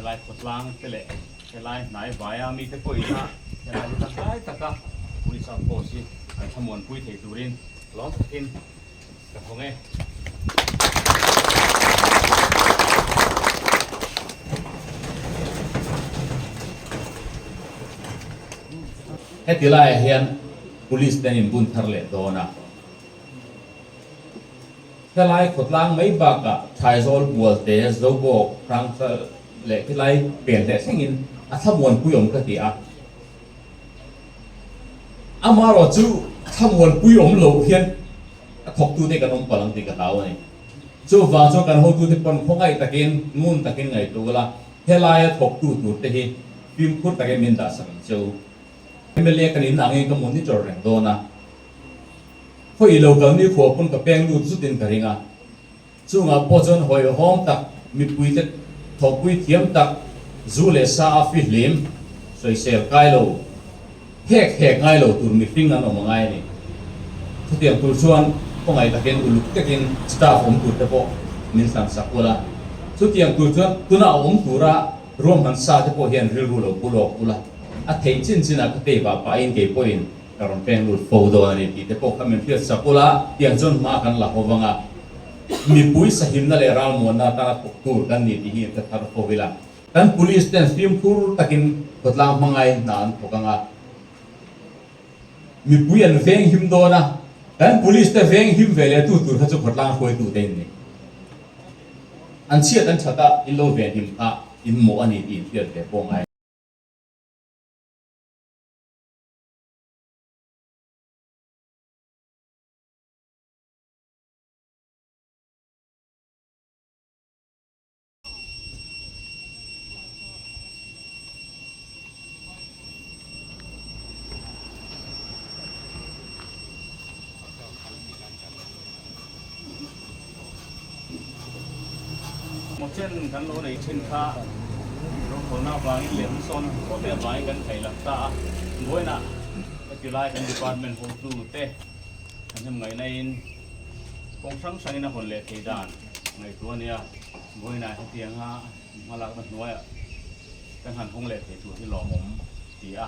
Helai khawtlang te leh helai hnai vaia mite pawhin a helai hi tangkai taka Police Outpost hi an thlamuanpui thei turin lawm takin ka thawng e. Heti laiah hian Police te an inbun thar leh dawn a. Helai khawtlang mai bakah Thaizawl, Bualte, Zobawk, Hrangchal leh khilai pen leh thlengin a thlamuanpui awm ka ti a. Amaherawh chu thlamuanpui awm loh hian a thawktute kan awm palh ang tih ka hlau a ni. Chuvang chuan kan hotute pawn khawngaih takin, ngun takin ngaihtuah ula, helaia thawktu turte hi fimkhur takin min dahsak ang che u. Mla kan in angin ka monitor reng dawn a. Khawi lo kal ni khua pawn ka peng lut zut in ka ring a, chungah pawh chuan hawihhawm tak, mipuite thawhpui thiam tak, zu leh sa a fihlim, sawisel kai lo, hek hek ngai lo tur mihring an awm a ngai a ni. Chutiang tur chuan khawngaih takin uluk takin staff awm tur te pawh min hlan sak ul a, chutiang tur chuan tuna a awm tura ruahman sa te pawh hian rilru lo pu lawk ul a, a theih chin chinah ka tei vah pahin kei pawhin Ka rawn peng lut fo dawn a ni tih te pawh kha min hriat sak ula, tiang chuan hma kan la ho vang a, mipui sahimna leh ralmuanna atanga thawk tur kan ni tih hi ka thar fo ila. Kan police ten fimkhur takin khawtlang hmangai hna an thawk ang a, mipui an veng him dawn a, kan police te veng him ve leh tu tur kha chu khawtlang hruaitu te in ni. An chhiat an that a, in lo ven him kha in mawh a ni tih in hriat ve pawh ngai. Mochen kan lo nei thin kha rokhawlna avangin leh hmasawn khawte avangin kan thei lang ta a. Vawiinah heti lai kan department hotu te kan hnem ngaihnain kawng hrang hrangin a hawn leh thei dan ngaihtuah a nia. Vawiinah hetianga hmalakna hnuaiah kan han hawng leh thei tur hi lawmawm ti a.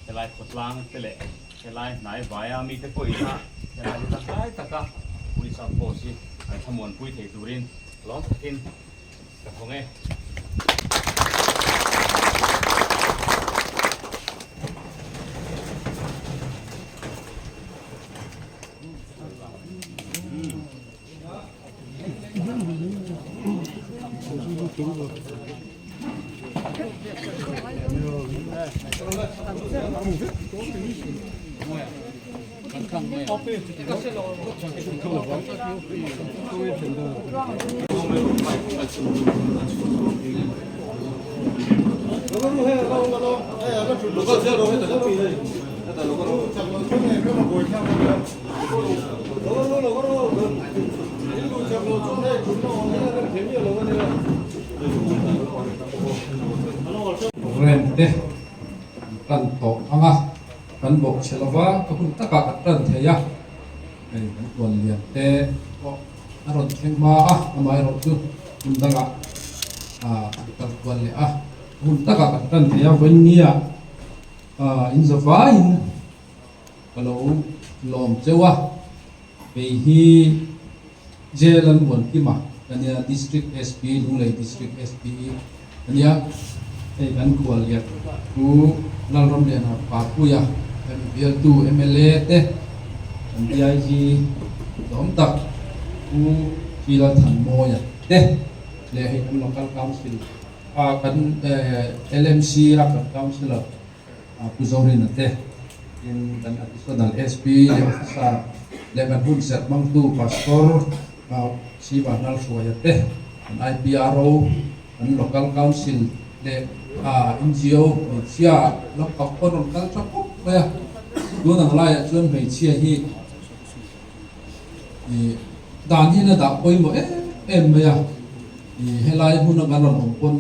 Helai khawtlang te leh Helai hnai vaia mite pawhin a helai hi tangkai taka Police Outpost hi an thlamuanpui thei turin lawm takin ka thawng e. Programme te an tan tawh ang a, kan bawh chhe lova ka hun takah kan tan thei a, hei kan tuan lian te pawh a rawn thleng hma a, amaherawh chu hmun dangah an kal kual leh a, hun takah kan tan thei a, vawinia in zavaiin. Ka lo lawm cheu a, kei hi Jail an buan kim a ka nia, District SP, Lunglei District SP ka nia, hei kan khuallian Pu Lalramliana Papuia kan bialtu mla te, kan DIG tlawm tak Pu Chilalthanmawia te leh hei kan Local Council a kan LMC a kan Councillor Pu Zorina te, tin kan Additional SP leh Officer leh kan hunserh hmangtu Pastor Siva Hnalhruaia te, kan IPRO, kan Local Council leh NGO hmeichhia lampang pawn rawn kal tha khawp mai a. Tun ang laiah chuan hmeichhia hi dan hian a dah pawimawh em em mai a, helai hmuna kan rawn awm pawn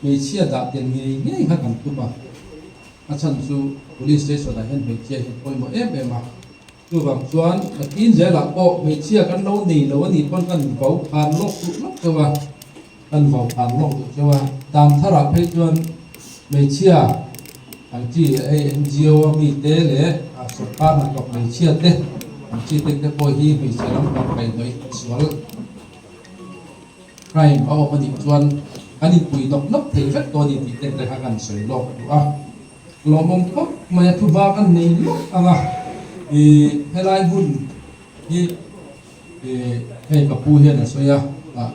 Hmeichhia dah tel ngei ngei kha kan tum a, a chhan chu Police Station ah hian hmeichhia hi pawimawh em em a, chuvang chuan nakin zelah pawh hmeichhia kan lo nei lo a nih pawn kan vau khan lawk duh lawk deuh a. Kan vau khan lawk duh cheu a, dan tharah phei chuan hmeichhia ang chi hei NGO a mite leh sorkar hnathawk hmeichhia te ang chi te te pawh hi hmeichhe lampang kaihhnawih sual crime a awm a nih chuan kan inpui nawk nawk thei vek tawh a ni tih te te kha kan sawi lawk duh a. Lawmawm khawp mai a thuba kan nei lawk ang a, ih helai hun hi ih hei ka pu hian a sawi a, ah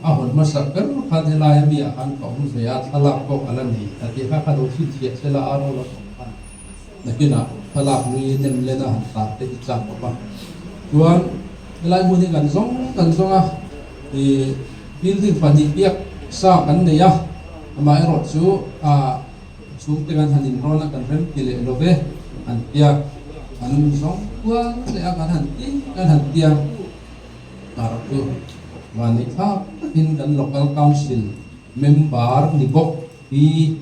a hawn hmasa ber khan helai ami ah khan ka awm ve a, thlalak pawh ka la nei a tih kha ka lo chhinchhiah sela a ro lo awm khan nakinah thlalak nui nem len a han tar te hi chak awm a, chuan helai hmun hi kan zawng kan zawng a ih building pahnih biak sa kan nei a, amaherawh chu ah. Chhungte kan han inrawn a, kan rem ti leh lo ve, an tia. An zawng kual leh a, kan han ti, kan han tia. Tar chu vanneih thlak takin kan Local Council member ni bawk hi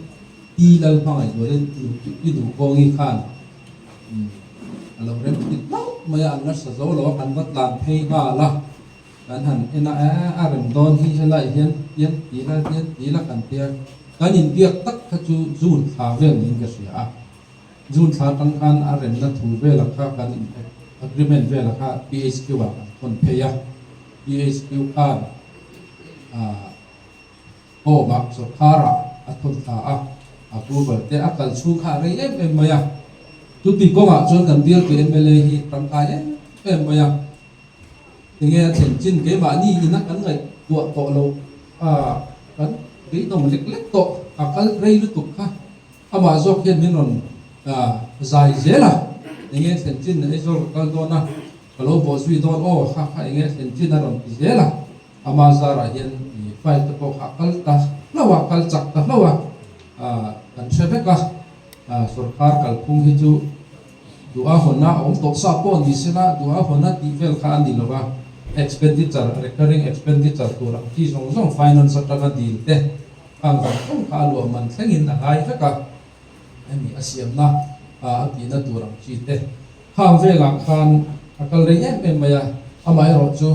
Pi Lalhmangaihzualin i duh kawngi khan a lo rem ti hlauh mai a, an nasa zo lo a, kan va tlan phei nghal a. Kan han en a, eh a rem dawn hi helai hian tian ti la tian ti la kan tia kan inbiak tak kha chu June thla vel niin ka hria a. June thla atang khan a remna thu vela kha kan in agreement vela kha PHQ ah kan thawn phei a. PHQ khan ah home ah sawrkar ah a thawn thla a, approval te a kal chhung kha a rei em em mai a. Chuti kawngah chuan kan bialtu mla hi tangkai em em mai a. Enge a thlen chin keimahni ina kan ngaihtuah tawh lo a, kan beidawng lek lek tawh a kal rei lutuk kha amah zawk hian min rawn zai zel a, enge a thlen chin Aizawl ka kal dawn a, ka lo bawh zui dawn aw kha kha enge a thlen chin a rawn ti zel a, ama zarah hian file te pawh kha a kal ta hlauh a, kal chak ta hlauh a, kan hre vek a, sorkar kalphung hi chu. Duha hawnna a awm tawh sa pawh ni sela duha hawnna tih vel kha a ni lo va, expenditure, recurring expenditure tur ang chi zawng zawng finance atanga dil te khang zawng zawng kha a luah man thlengin a ngai vek a, hemi a siamna a tihna tur ang chi te khang velah khan a kal rei em em mai a, amaherawh chu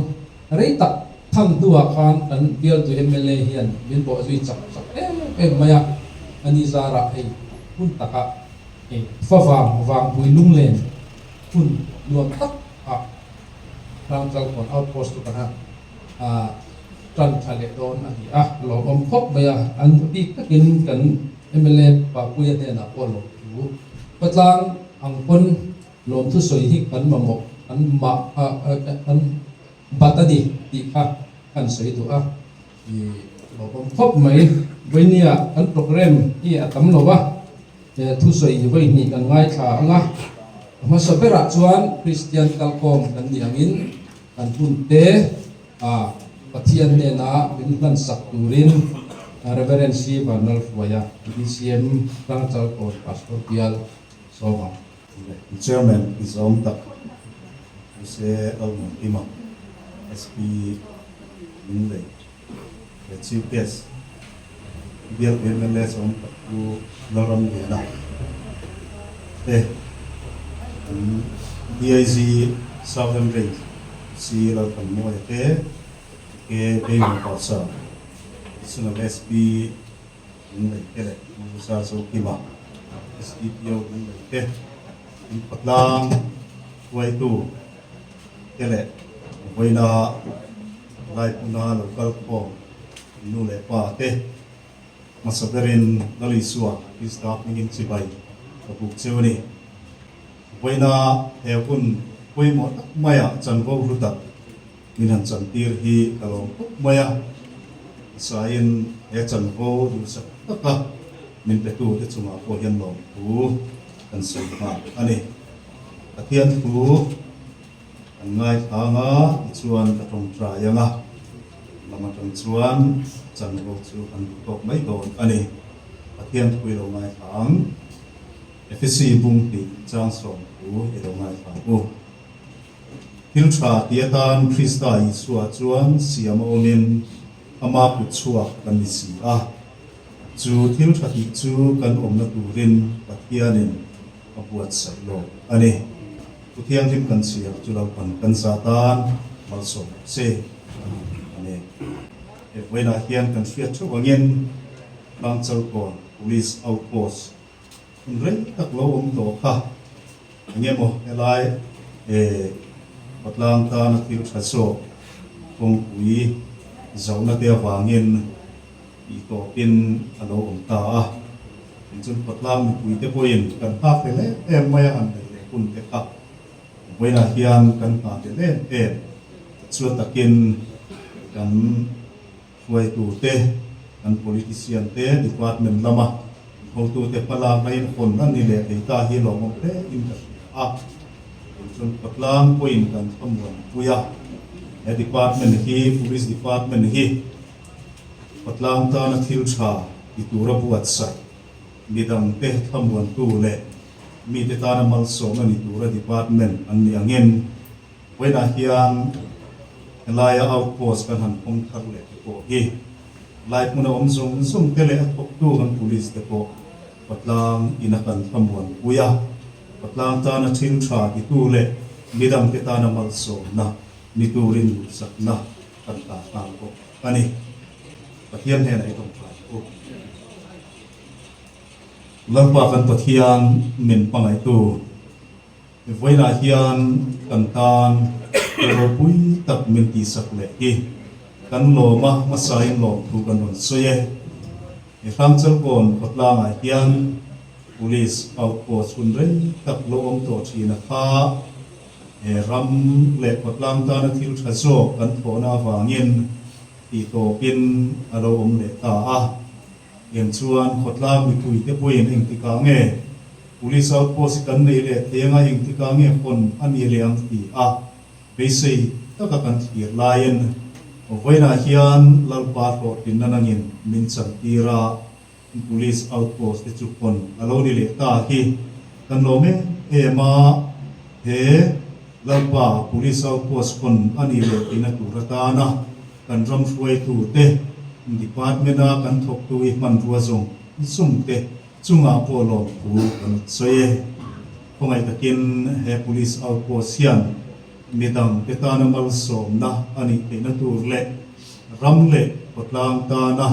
rei tak thang hnuah khan kan bialtu mla hian min bawhzui chak chak em em mai a, ani zarah hei hun takah. Favang Vangpui Lunglen hun nuam tak ah Hrangchalkawn Outpost chu kan a tan tha leh dawn a ni a, lawmawm khawp mai a, an bik takin kan mla Papuia hnenah pawh lawmthu khawtlang ang pawn lawmthu sawi hi kan mamawh kan mah kan bat a ni tih kha kan sawi duh a. I lawmawm khawp mai. Vawinia kan program hi a tam lo a, thusawi vawihnih kan ngaithla ang a. A hmasa berah chuan Kristian kalkhawm kan nih angin kan hunte a Pathian hnena min hlansak turin Reverend C. Vanlalhruaia, BCM Tlangchalkawn Pastor Bial Sawma. Chairman i zawm tak Jose Lalmuantima, SP Lunglei leh Chief Guest Bial mla zawm tak Pu Lalramliana te an DIG Southern Range C Lalthanmawia te K Beimawh Parsa Additional SP Lunglei te leh Pu Zarzokima SDPO Lunglei te in khawtlang hruaitu te leh vawiina Laipuna lo kal khawm nu leh pa te hmasa berin Lal Isua Krista hmingin chibai ka buk cheu a ni. Vawiina he hun pawimawh tak maia chanvo hlu tak Min han chantir hi ka lawm khawp mai a, Saiin he chanvo duhsak taka min petu te chungah pawh hian lawmthu kan sawi nghal a ni. Pathian thu kan ngaithlang a tichuan ka tawngtai ang a, lam atang chuan chanvo chu kan duh tawk mai dawn a ni. Pathian thu i lo ngaithlang, Efesi bung hnih chang sawmthu i lo ngaithlang u. Thil tha ti atan Krista Isua chuan siam a awmin ama kut chhuak kan ni si a. Chu thil tha tih chu kan awmna turin Pathianin a buatsaih lo a ni. Thu Thianghlim kan chhiar chu Lalpan kan za tan malsawm se a ni. He vawiinah hian kan hriat theuh angin Tlangchalkawn Police Outpost hun rei tak lo awm tawh kha eng emaw helai eh Patlang tana thil tha zawk kawngpui zohna te avangin tih tawpin a lo awm ta a. Tin chuan Patlang mipuite pawhin kan nghak hlel em em mai a han neih leh hun te kha vawiinah hian kan nghah hlel em em chuan takin kan Hruaitute, kan politician te, department lama hotute hmalak laiin hawn a ni leh thei ta hi lawmawm hle in ka hria a. Tun chuan khawtlang pawhin kan thlamuan pui a, he department hi, police department hi khawtlang tana thil tha ti tura buatsaih, midangte thlamuantu leh mite tana malsawmna ni tura department an ni angin, Vawiinah hian helaia outpost kan han pawng thar leh te pawh hi lai hmuna awm zawng zawng te leh a thawktu kan police te pawh Patlang ina kan thlamuan pui a, Patlang tana thil tha titu leh midangte tana malsawmna ni turin duhsakna kan ta nghal bawk a ni. Pathian hnenah i tawngtai ang u. Lalpa kan Pathian min hmangaihtu. Vawiinah hian kan tan ropui tak min tihsak leh hi kan lawm a, hmasain lawmthu kan rawn sawi e. He Hrangchalkawn khawtlangah hian Police outpost hun rei tak lo awm tawh thin a kha he ram leh khawtlang tana thil tha zawk kan thawhna avangin tihtawpin a lo awm leh ta a. Eng chuan khawtlang mipuite pawhin engtikah nge Police outpost hi kan nei leh thei anga engtikah nge hawn a ni leh ang ti a beisei taka kan thlir laiin vawiinah hian Lalpa hlawhtlinna nangin min chantir a, Police outpost te chu hawn a lo ni leh ta hi kan lawm em em a, he Lalpa Police outpost hawn a ni leh tihna tur atana kan ram hruaitute department a kan thawktu hi hmanrua zawng zawng te chungah pawh lawmthu kan sawi e. Khawngaih takin he police outpost hian midang te tana malsawmna a nih theihna tur leh ram leh khawtlang tana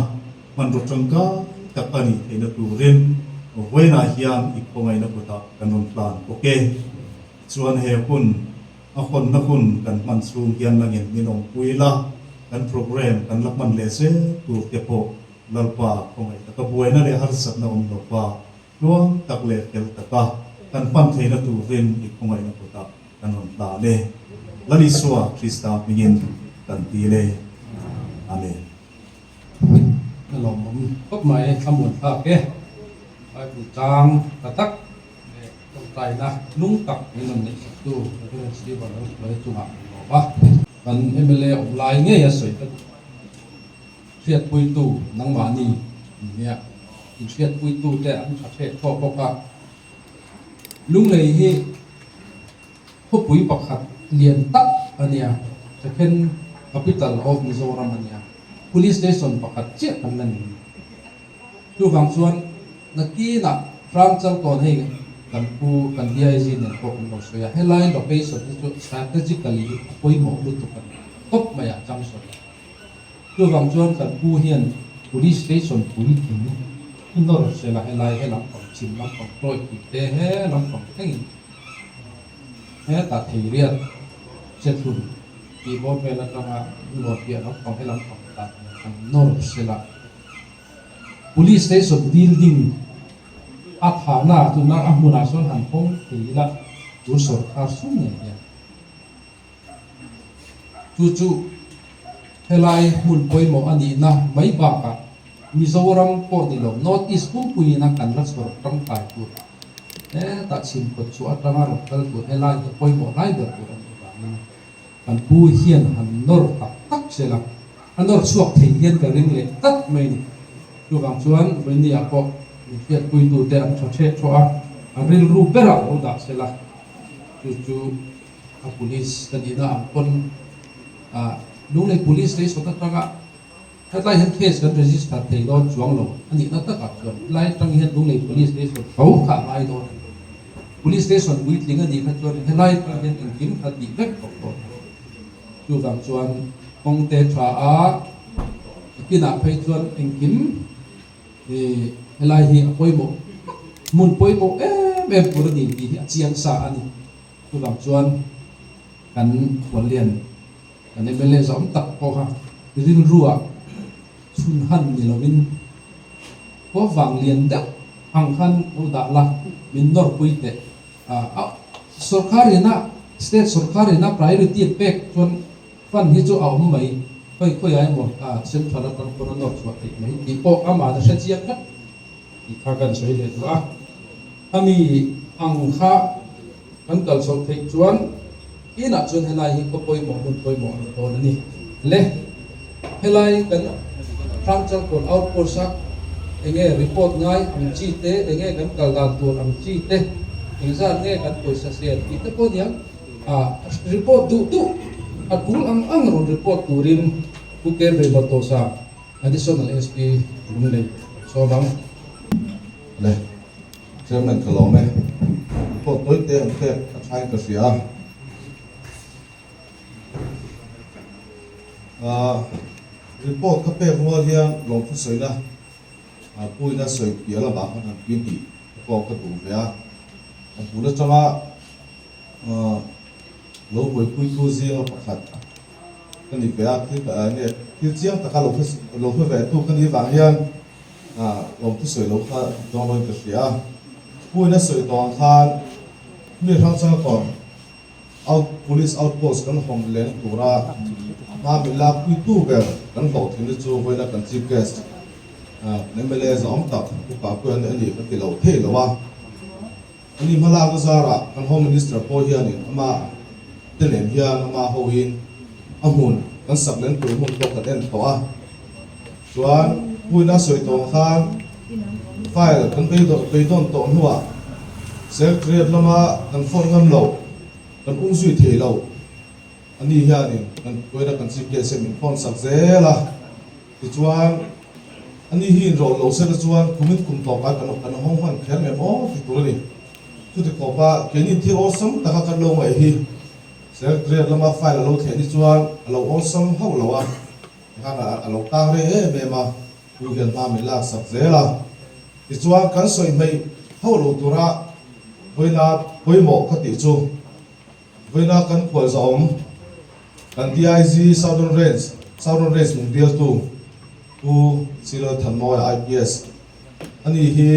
hmanraw tangkai tak a nih theihna turin vawiinah hian i khawngaihna kutah kan rawn hlan bawk e. Chuan he hun A hawnna hun kan hman chhung hian langin min awmpui la, kan programme kan la hman leh zel tur te pawh Lalpa khawngaih taka buaina leh harsatna awm lo pa tluang tak leh fel taka kan hman theihna turin i khawngaihna kutah kan rawn hlan e. Lal Isua Krista hmingin kan dil e. Amen. Ka lawmawm khawp mai, thlamuan thlak e. Bible chang ta tak. Leh tawngtaina nung tak min rawn neih saktu Reverend Steven Lalhruaia chungah kan lawm a. Kan mla awm lai ngei a sawi ka duh. Hriatpuitu nangmahni in nia. In hriatpuitute an tha hreh thawk bawk a. Lunglei hi khawpui pakhat lian tak a nia. Second capital of Mizoram a nia. Police station pakhat chiah kan la nei. Chuvang chuan nakinah Hrangchal tawn hei kan pu kan DIG nen pawh kan lo sawi a, helai location hi chu strategically a pawimawh lutuk a ni tawp mai a junction ah. Chuvang chuan kan pu hian police station puitling hi nawr sela helai he lampang chhim lampang tawih tih te he lampang thlengin hetah Theiriat Chethlum tih bawr vel atanga Lawrpiah lampang he lampang tah kan nawr sela. Police station building a thahna tuna a hmunah sawn han hawng thei ila tun sawrkar sum ngei hian chu chu helai hmun pawimawh a nihna mai bakah Mizoram pawh ni lo North East pumpuiin a kan la chhawr tangkai tur hetah chhimkawt chhuah atanga rawn kal tur helai hi a pawimawh lai ber tur a nih avangin Kan pu hian han nawr tak tak sela, a nawr chhuak thei hian ka ring leh tlat mai ni. Chuvang chuan Vawinia pawh min hriatpuitute an tha ṭheh ṭhawh a, a rilru berah lo dah sela, chu chu a police ka nihna ang pawn ah Lunglei Police Station atanga hetlai hian case kan register thei dawn chuang lo a nihna takah chuan helai atang hian Lunglei Police Station tho kha a ngai dawn a ni. Police Station puitling a nih kha chuan helai atang hian engkim kha tih vek tawh dawn a ni. Chuvang chuan kawngte tha a Nakinah phei chuan engkim i helai hi a pawimawh hmun pawimawh em em tur a ni tih hi a chiang sa a ni. Chuvang chuan kan khuallian kan mla zawm tak pawh kha rilruah chhun han ni lovin khua vang lian deuh ang khan lo dah la min nawrpui teh. A sorkar ina state sorkar ina priority an pek chuan fund hi chu a awm mai khawi khawi ah emaw central atang pawn a nawr chhuah theih mai tih pawh amah a hre chiang vek tih kha kan sawi leh duh a. Khami ang kha kan kal chhoh theih chuan inah chuan helai hi khaw pawimawh hmun pawimawh a ni dawn a ni. Le helai kan Hrangchalkawn outpost a enge report ngai ang chi te, enge kan kal dan tur ang chi te, engzat nge kan pawisa sen tih te pawh aniang a report duh duh a tul ang ang rawn report turin Pu Kevre Matosa Additional SP Lunglei sawm ang. Le Chairman ka lawm e. Report tawi te an pek a thain ka hria. Report ka pek rual hian lawmthu sawina puina sawi piah lamah khan han pui tih te pawh ka duh ve a. A bul atanga lo buaipuitu zinga pakhat ka ni ve a, thil nge thil chiang taka lo lo hre ve tu ka nih vang hian lawmthu sawi lo kha dawn loin ka hria a. Puina sawi tawh ang khan mi hrang changa kawr Out Police Outpost kan hawng leng tura hma min lak puitu ber kan hlawhtlinna chu vawiina kan Chief Guest kan mla zawng tak Pu Kakuan a ni ka ti lo thei lo a. Ani hmalakna zarah kan Home Minister pawh hianin ama te nen hian ama hoin a hmun kan sak leng tur hmun pawh kan en tawh a. Chuan puina sawi tawng khan file kan beidawn tawh hnuah Secretariat lama kan phone ngam lo, kan um zui thei lo a ni hianin kan puina kan Chief Guest hian min phone sak zel a. Tichuan a ni hi inrawlh lo sela chuan kumin kum tawpah kan kan hawng hman kher ngem aw ti tur a ni. Chuti khawpa keini thil awlsam taka kan lo ngaih hi Secretariat lama file a lo thlen hi chuan a lo awlsam hauh lo a. Tikhan a lo tang rei em em a, pu hian hma min lak sak zel a. Tichuan kan sawi hmeih hauh lo tura vawiina pawimawh ka tih chu vawiina kan khualzawm kan DIG Southern Range, Southern Range min bialtu Pu Cyril Thanmawia IPS ani hi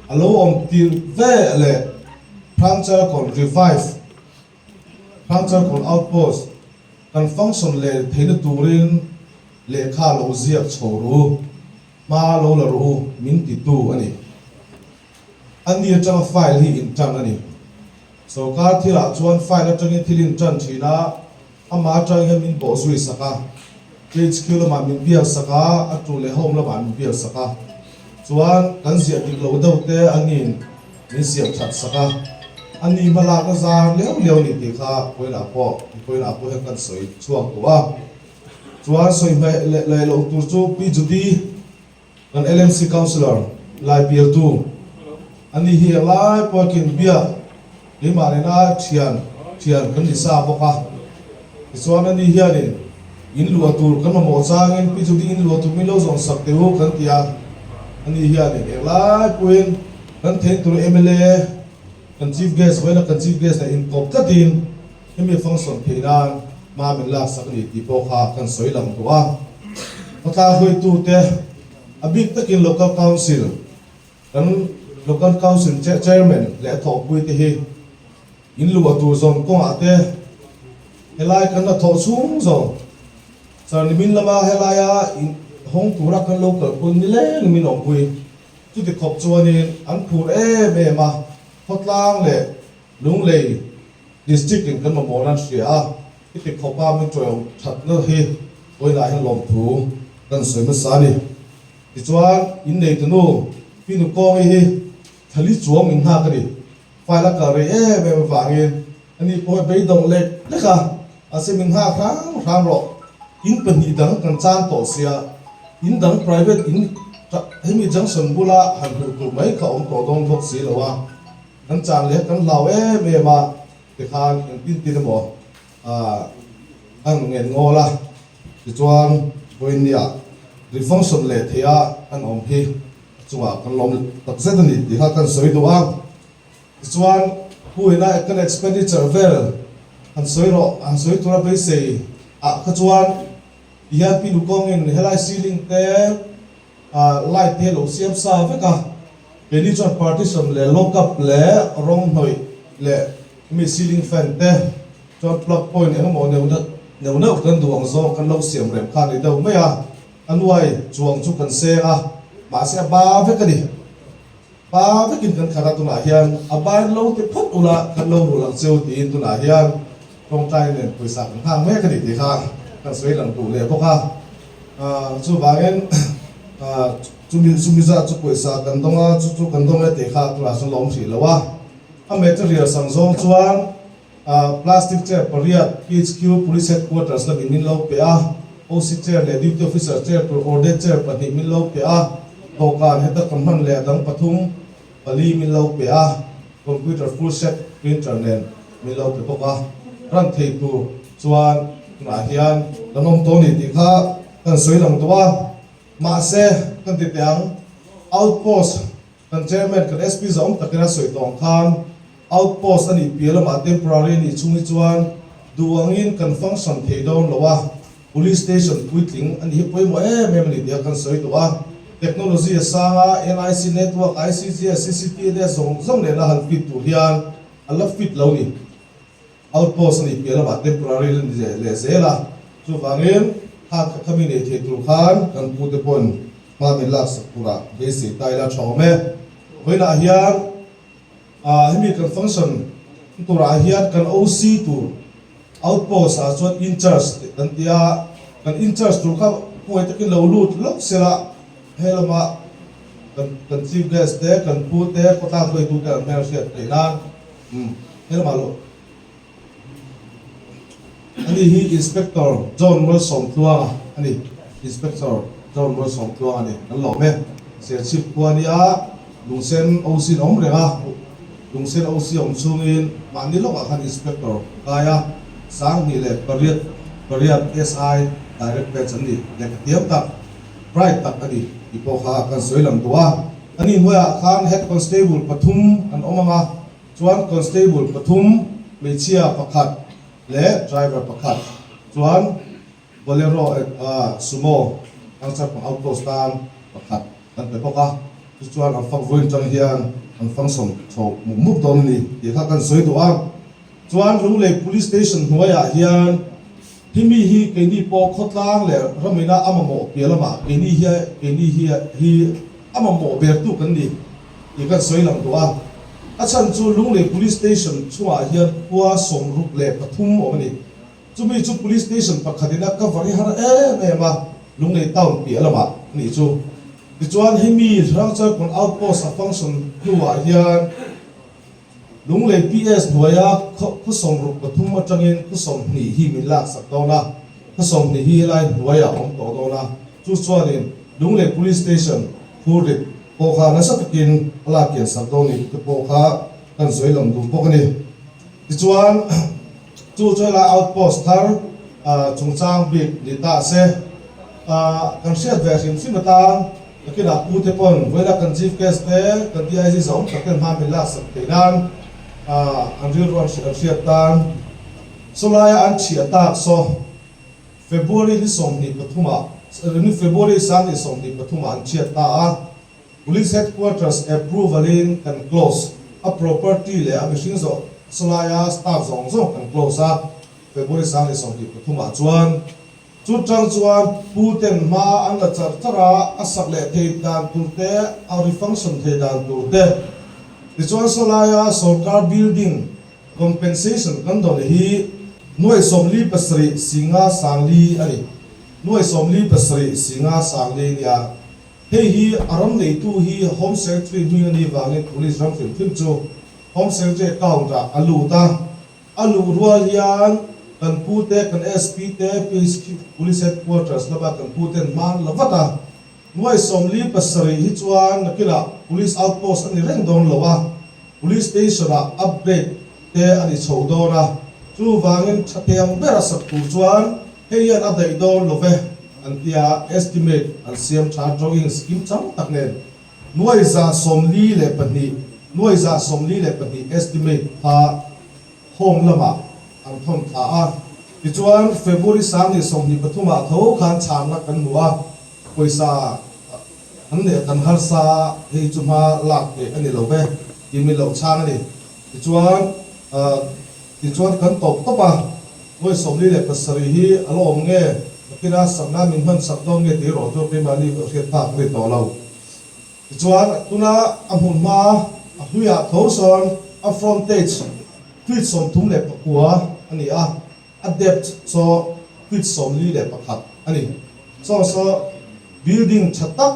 a lo awm tirh ve leh Hrangchalkawn Revive Hrangchalkawn Outpost Kan function leh theihna turin lehkha lo ziak chho ru, hma lo la ru min titu a ni. A ni atanga file hi intan a ni. Sorkar thilah chuan file atangin thil intan thin a, amah atang hian min bawh zui sak a, HQ lamah min biak sak a, a tu leh home lamah min biak sak a. Chuan kan ziah dik lo deuh te a niin min siam that sak a, a ni hmalakna zar liau liau ni tih kha vawiinah pawh vawiinah pawh hian kan sawi chhuak duh a. Chuan sawi hmaih leh leh loh tur chu Pi Judy kan LMC Councillor lai bialtu a ni hi englai pawh a kin biak keimah nena thian thian kan ni sa bawk a. Tichuan a ni hianin in luah tur kan mamawh changin Pi Judy in luah tur min lo zawng sak teh u kan ti a, a ni hianin englai pawhin Kan theih tur mla kan Chief Guest vawiina kan Chief Guest nen inkawp tlatin hemi function theih nan hma min laksak a ni tih pawh kha kan sawi lang duh a. Khawtlang hruaitute a bik takin Local Council kan Local Council Chairman leh a thawhpuite hi in luah tur zawn kawngah te helai kan la thawh chhung zawng Charnimin lama helaia in hawng tura kan lo kalpui nileng min awmpui. Chuti khawp chuanin an phur em em a, Khawtlang leh Lunglei District in kan mamawh nan hria a, heti khawpa min tawih thatna hi vawiinah hian lawmthu kan sawi hmasa a ni. Tichuan, inneitunu Pi Nukawngi hi thali chuang min nghak a ni. File a kal rei em em avangin ani pawh hi beidawng lek lek a, mahse min nghak hrang hrang rawh. In pahnih dang kan chan tawh sia, in dang private in hemi junction bula han hmuh tur mai kha awm tawh dawn bawk si lo a, kan chan leh kan hlau em em a, tikhan engtin tin emaw a ngen ngawl a, tichuan vawiin nia. Refunction leh theih a kan awm hi a chungah kan lawm tak zet a ni tih kha kan sawi duh a. Tichuan, Pu ina kan expenditure vel han sawi rawh, han sawi tura beisei ah kha chuan tihian Pi Lukawngin helai ceiling te light te lo siam sa vek a, keini chuan partition leh lock up leh rawng hnawih leh mi ceiling fan te chuan plug point engemaw neuh neuh neuh kan duh ang zawng kan lo siam rem kha a ni deuh mai a, a nuai chuang chu kan seng a, mahse a ba vek a ni. Ba vekin kan khat a, tunah hian a bain lo ti phawt ula kan lo rul ang cheu tiin tunah hian tawngtai nen pawisa kan nghak mek a ni tih kha kan sawi lang duh leh bawk a. Chuvangin chumi chumi zat chu pawisa kan dawng a, chu chu kan dawng e tih kha tunah chuan la awm hrih lo a. A material sang zawng chuan plastic chair pariat PHQ Police Headquarters lamin min lo pe a, OC chair leh Duty Officer chair tur order chair pahnih min lo pe a, dawhkan heta ka hman leh a dang pathum pali min lo pe a, computer full set printer nen min lo pe bawk a, ran thei tur chuan tunah hian kan awm tawh a ni tih kha kan sawi lang tawh a, mahse kan ti teh ang outpost Kan Chairman kan SP zawng takin a sawi tawng khan outpost a nih piah lamah temporary a nih chhung hi chuan duh angin kan function thei dawn lo a, Police Station puitling a nih hi pawimawh em em a ni tia kan sawi duh a. Technology a sang a, NIC network, ICGS, CCTNS zawng zawng nena han fit tur hian a la fit lo ni. Outpost a nih piah lamah temporary la ni leh zel a, chuvangin kha khami nei thei tur khan kan pute pawn hma min laksak turah beisei ta ila tha awm e. Vawiinah hian hemi kan function turah hian kan OC tur outpost ah chuan in-charge tih kan ti a, kan in-charge tur kha huai takin lo lut lawk sela helamah kan chief guest te kan pute khawtlang hruaitute an hmelhriat theih nan. Umm helma lo. Ani hi Inspector John Malsawmtluanga a ni. Inspector John Malsawmtluanga a ni. Kan lawm e. Serchhip khua nia Lungsen OC in awm reng a. Lungsen OC awm chungin mahni lawkah khan Inspector kai a. 2008 pariat SI Direct Batch an ni. Lehkha tiam tak, bright tak a ni tih pawh kha kan sawi lang duh a. Ani hnuaiah khan Head Constable pathum an awm ang a, chuan Constable pathum, hmeichhia pakhat leh driver pakhat chuan Bolero Sumo Kangcharpang Outpost tan pakhat an pe bawk a, chu chuan an fak vawiin tang hian an function chho mup mup dawn a ni tih kha kan sawi duh a. Chuan Lunglei Police Station hnuaiah hian himi hi keini pawh khawtlang leh ramina a mamawh piah lamah keini hi keini hi hi a mamawh bertu kan ni tih kan sawi lang duh a. A chhan chu Lunglei Police Station chungah hian khua 63 awm a ni. Chumi chu Police Station pakhatin a cover hi har em em a, Lunglei town piah lamah a nih chu. Tichuan hemi Hrangchalkawn Outpost a function hnuah hian, Lunglei PS hnuaia khaw 63 atangin khaw 20 hi min laksak dawn a, khaw 20 hi helai hnuaiah a awm tawh dawn a, chu chuanin Lunglei Police Station phurrit pawh kha nasa takin a lak kian sak dawn ni te pawh kha kan sawi lang duh bawk a ni. Tichuan chu chu helai outpost thar chungchang bik ni ta se kan hriat ve hrim hrim atan Nakinah pu te pawn vawilah kan Chief Guest te, kan DIG zawng tak ten hma min laksak theih nan an rilru an hriat tan. Sawlaia an chhiah tak saw February ni 23 ah, ni February 2023 ah an chhiat ta a. Police Headquarters approval in kan close a, property leh a mihring zawh sawlaia staff zawng zawng kan close a, February 2023 ah chuan. Chu tang chuan pu ten hma an la char char a, a sak leh thei dan tur te, a refunction thei dan tur te. Tichuan sawlaia sorkar building compensation kan dawn hi nuai 47 singa sangli a ni. Nuai 47 singa sangli nia. Hei hi a ram neitu hi Home Secretary hming a nih vangin Police ram hrim hrim chu Home Secretary account ah a lut a. A luh rual hian kan pu te, kan SP te, PHQ, Police Headquarters lama kan pu ten hma an la vat a. Nuai 47 hi chuan nakinah Police Outpost a ni reng dawn lo a, Police Station ah upgrade te a ni chho dawn a. Chuvangin tha tiang ber a sak tur chuan hei hian a daih dawn lo ve. an tia estimate an siam tha drawing scheme chang tak nen nuai 142, nuai 142 estimate kha home lamah an thawn thla a. Tichuan February 2023 ah tho khan chhanna kan hmu a, pawisa an leh kan harsa hei chu hma lak theih a ni lo ve tih min lo chhang a ni. Tichuan tichuan kan tawp tawp a, 47,000 hi a la awm nge nakina sakna min hman sak dawn nge tih erawh chu keimahni hriat phak a ni tawh lo. Tichuan tuna a hmun hma a hluiah tho sawn a frontage feet 39 a ni a, a depth saw feet 41 a ni. Saw saw building tha tak,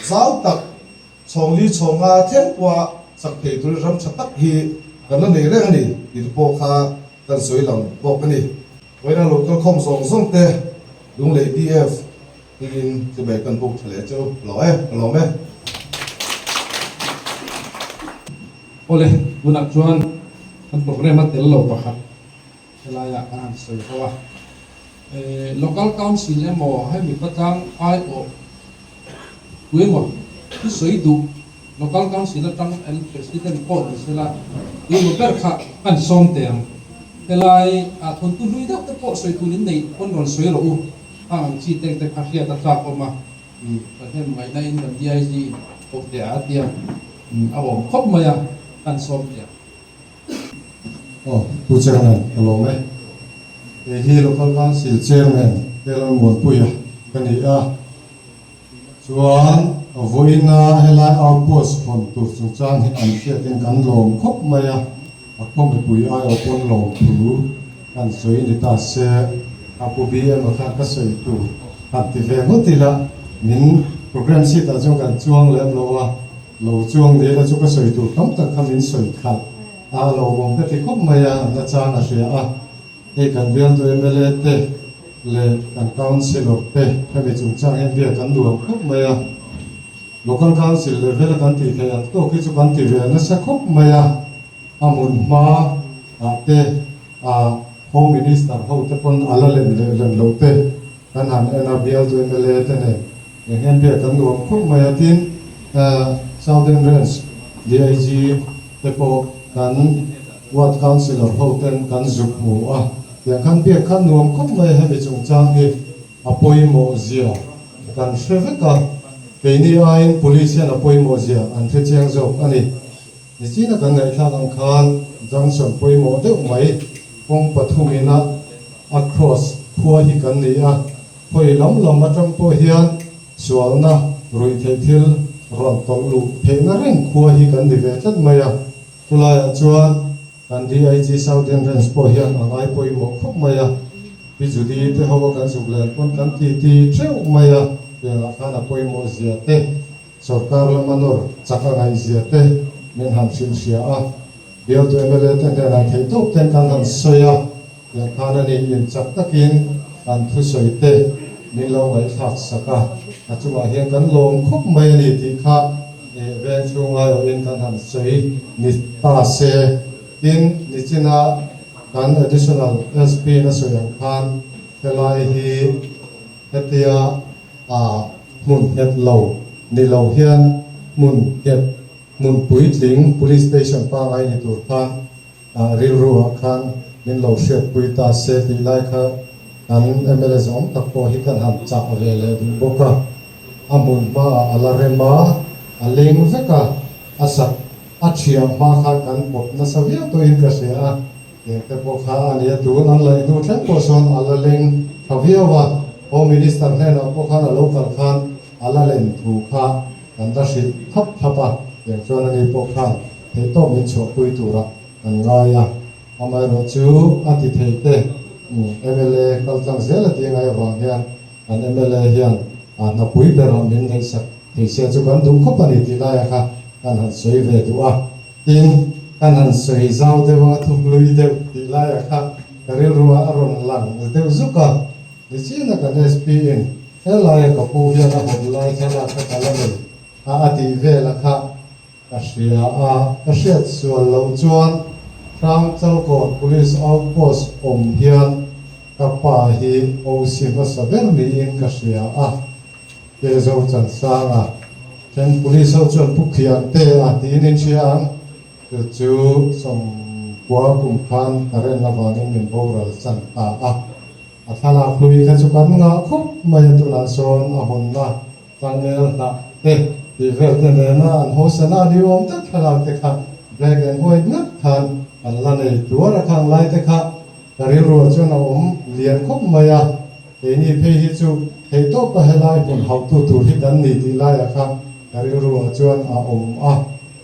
zau tak, chhawng li chhawng nga thleng pawha sak thei turin ram tha tak hi kan la nei reng a ni tih te pawh kha kan sawi lang bawk a ni. Vawiina lo kal khawm zawng zawng te Lunglei DF Tiin chibai kan buk tha leh chu lo e, ka lawm e. Awle, tunah chuan kan program a tel lo pakhat helaiah kan han sawi ho a. Local Council emaw hemi patlang aiawh tu emaw thu sawi duh Local Council atang an President pawh ni sela tu emaw ber kha kan sawm teh ang. Helai ah thawntu hlui deuh te pawh sawi tur in nei pawn rawn sawi rawh u. Hang ang chi tek te kha hriat a tlak awm a, ka hnem ngaihna in kan DIG in kawp teh a tia a awm khawp mai a, kan sawm teh ang. Aw, Pu Chairman, ka lawm e. Kei hi Local Council Chairman Kelan Muanpuia ka ni a, chuan vawiina helai outpost hawn tur chungchang hi an hriatin kan lawm khawp mai a, a khaw mipui aiawh pawn lawm thu kan sawi ni ta se, a pu BM a khan ka sawi tur han ti ve ngawt ila, min program sheet ah chuan kan chuang lem lo a, Lo chuang ni la chu ka sawi tur tam tak kha min sawi khalh a, lo awm ka ti khawp mai a, an nachang a hria a, hei kan bialtu mla te leh kan councillor te hemi chungchang hian biak kan nuam khawp mai a, local council level a kan tih theih ang tawk hi chu kan ti ve nasa khawp mai a, a hmun hma ah te a home minister ho te pawn a la lem leh lem loh te kan han en a, bialtu mla te nen Eng hian biak kan nuam khawp mai a, tin Southern Range DIG te pawh kan Ward Councillor ho ten kan zuk hmu a, tiang khan biak kha nuam khawp mai a, hemi chungchang hi a pawimawh zia kan hre vek a, keini aiin Police hian a pawimawh zia an hre chiang zawk a ni. Nichina kan ngaihthlak ang khan junction pawimawh deuh mai kawng pathumina a cross khua hi kan ni a, Hawi lam lam atang pawh hian sualna ruihtheih thil rawn tawlh luh theihna reng khua hi kan ni ve tlat mai a. Chulaiah chuan kan DIG Southern Range pawh hian a ngai pawimawh khawp mai a. Pi Judy te ho a kan zuk len pawn kan titi theuh mai a, tiangah khan a pawimawh zia te, sorkar lama nawr chak a ngaih zia te min han hrilh hria a. Bialtu mla te hnenah theihtawp ten kan han sawi a. Tiang khan a ni in chak takin kan thusawi te min lo ngaihthlak sak a, a chungah hian kan lawm khawp mai a ni tih kha veng chhung aiawhin kan han sawi ni ta se. Tin, nichina kan Additional SP in a sawi ang khan helai hi hetia a hmun nghet lo ni lo hian hmun nghet hmun puitling Police Station pangai ni tur khan Ah rilru ah khan min lo hriatpui ta se tih lai kha kan mla zawng tak pawh hi kan han chah ve leh duh bawk a, a hmun hma ah a la rem a, a leng vek a, a sak a thiah hma khan kan pawt nasa viau tawhin ka hria a, eng te pawh kha a nia tun an laih hnu thleng pawh sawn a la leng tha viau a, Home Minister hnenah pawh khan a lo kal khan a la len thu kha kan la hrilh thlap thlap a, tiang chuan ani pawh khan theihtawp min chhuahpui tura kan ngai a, amaherawh chu a ti thei te mla kal tlang zel a ti ngai avang hian kan mla hian a hnapui berah min ngaihsak thei sia chu kan duh khawp a ni tih laia kha kan han sawi ve duh a, tin kan han sawi zau deuh anga thuhlui deuh tih laia kha ka rilruah a rawn lang deuh zuk a. Nichina kan SP in helaia ka pu hian a hawn lai thlalak kha ka la nei a a tih vela kha ka hria a, ka hriat sual loh chuan Hrangchalkawn Police Outpost awm hian Ka pa hi OC hmasa ber niin ka hria a, Kezo Chansanga then police ho chuan Pu Khiangte a tiin in hria ang, chu chu sawmkua kum khan current avangin min boral chan ta a, a thlalak hlui kha chu kan ngah khawp mai a tunah sawn a hawnna Changel hnah te tih vel te nena an hosana a ni awm tak thlalak te kha black and white ngat khan an la nei tuar a khang lai te kha ka rilruah chuan a awm lian khawp mai a, keini phei hi chu theihtawpa helai hmun hauhtu tur hi kan ni tih laiah kha ka rilruah chuan a awm a,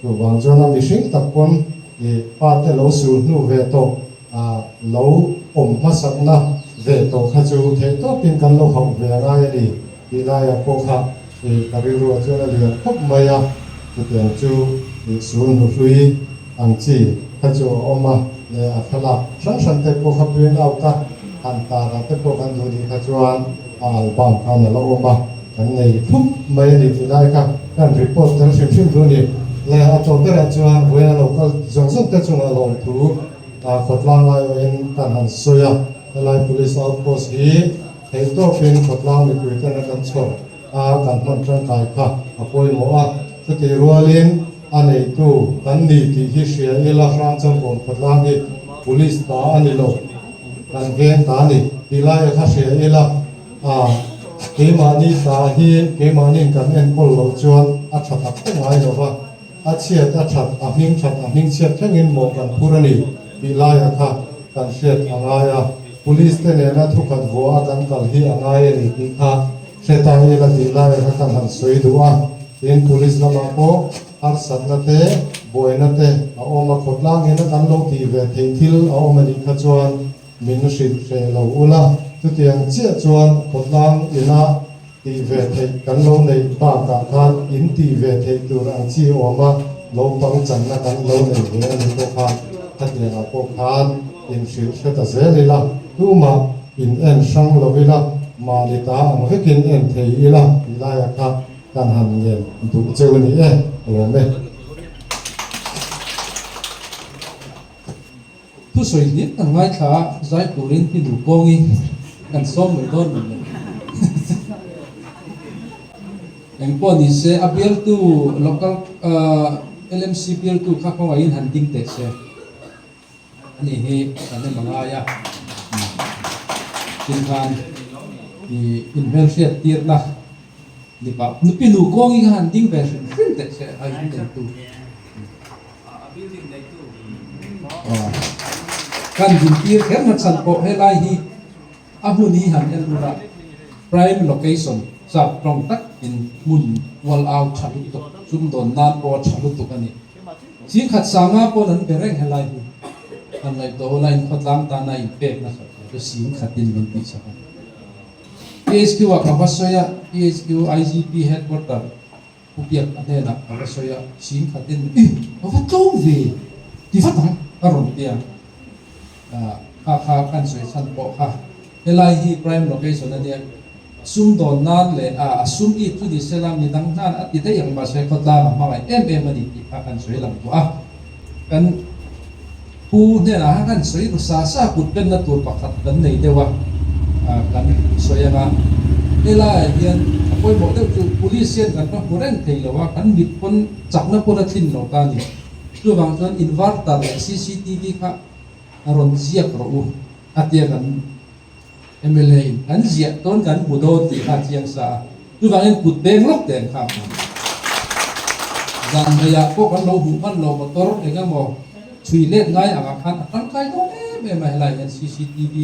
chuvang chuan a mihring tak pawn i pa te lo sul hnu ve tawh a lo awm hmasakna ve tawh kha chu theihtawpin kan lo hauh ve a ngai a ni. Tih laiah pawh kha ka rilruah chuan a lian khawp mai a, chutiang chu sul hnuhlui ang chi kha chu a awm a, leh a thlalak hrang hrang te pawh kha print out a han tar ah te pawh kan duh nih kha chuan a album khan a la awm a, kan nei thlup mai a ni tih lai kha kan report tel hrim hrim thu a ni. Leh a tawp berah chuan vawiin a lo kal zawng zawng te chungah lawmthu khawtlang aiawhin kan han sawi a, helai police outpost hi Theih tawpin khawtlang mipui ten a kan chhawr a, kan hman tangkai kha a pawimawh a. Chutih rualin a neitu kan ni tih hi hria ila Hrangchangkawn khawtlang hi Police ta a ni lo, kan veng ta a ni tih laia kha hria ila a, keimahni ta hi keimahniin kan enkawl loh chuan a tha tak tak ngai lo va, a chhiat a that, a hming that, a hming chhiat thlengin mawh kan phur a ni tih laia kha kan hriat a ngai a. Police te nena thukhat vua a kan kal hi a ngai a ni tih kha hre ta ila tih lai kha kan han sawi duh a, tin police lamah pawh harsatna te, buaina te a awm a, khawtlangin a kan lo tih ve theih thil a awm a nih kha chuan min hrilh hreh lo ula, chutiang chiah chuan khawtlang ina tih ve theih kan lo neih bakah khan in tih ve theih tur ang chi awm a lo pangchanna kan lo nei ve a nih pawh khan khatiangah pawh khan inhrilh hre ta zel ila, tumah in en hrang lo ila, mahni ta ang vekin en thei ila tih laiah kha kan han ngen duh cheu a ni e, a lawm e. Thusawi hlim kan ngaithla a, zai turin hi nu kawngi kan sawm mai dawn maw le. Engpawh ni se a bialtu local LMC bialtu kha kawngaihin han ding teh se. Ani hi kan em a ngai a, tin khan i inhmelhriat tirna ni pah nupi nu kawngi kha han ding ve hrim hrim teh se a in neitu. Kan dintir kher na chhan pawh helai hi a hmun hi han en ula prime location chak tawng tak in hmun ual au tha lutuk sumdawn nan pawh a tha lutuk a ni. Chingkhat sanga pawn an be reng helai hi han ngaihtuah ula in khawtlang tana in pek nasat zia chu singkhatin min tih sak a ni. PHQ ah ka va sawi a, PHQ IGP headquarter Pu Biak a hnenah ka va sawi a, sing khatin, Ih, ka va tlawm ve, ti vat ang, ka rawn ti a. Kha kha kan sawi chhan pawh kha helai hi prime location a nia, sum dawn nan leh a sum it chu ni sela midang hnan a ti daih ang mahse khawtlang a hmangaih em em a ni tih kha kan sawi lang tawh a. Kan pu hnenah khan kan sawi ru sa sa kut penna tur pakhat kan nei deuh a, kan sawi ang a, helaiah hian a pawimawh deuh chu police hian kan va hmu reng thei lo a, kan mit pawn chakna pawn a thlin lo ta a ni. Chuvang chuan inverter leh cctv kha rawn ziak rawh u a tia kan mla in kan ziah tawn kan hmu dawn tih kha a chiang sa a, chuvangin kut peng lawk teh ang kha a zan hmeiah pawh kan lo huh hman lo motor eng emaw chhui let ngai angah khan a tangkai dawn em em a, helai hian cctv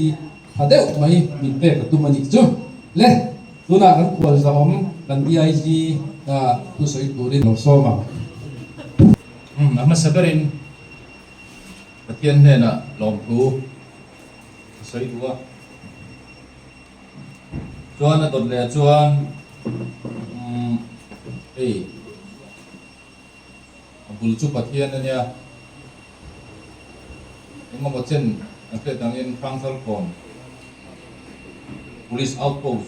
tha deuh mai min pek a tum a nih chu le, tunah kan khual zahawm kan DIG thusawi turin lo sawm ang. A hmasa berin Pathian hnenah lawmthu a sawi duh a. Chuan a dawt leh chuan umm hei a bul chu Pathian a nia. Engemaw chen an hriat angin Hrangchalkawn Police Outpost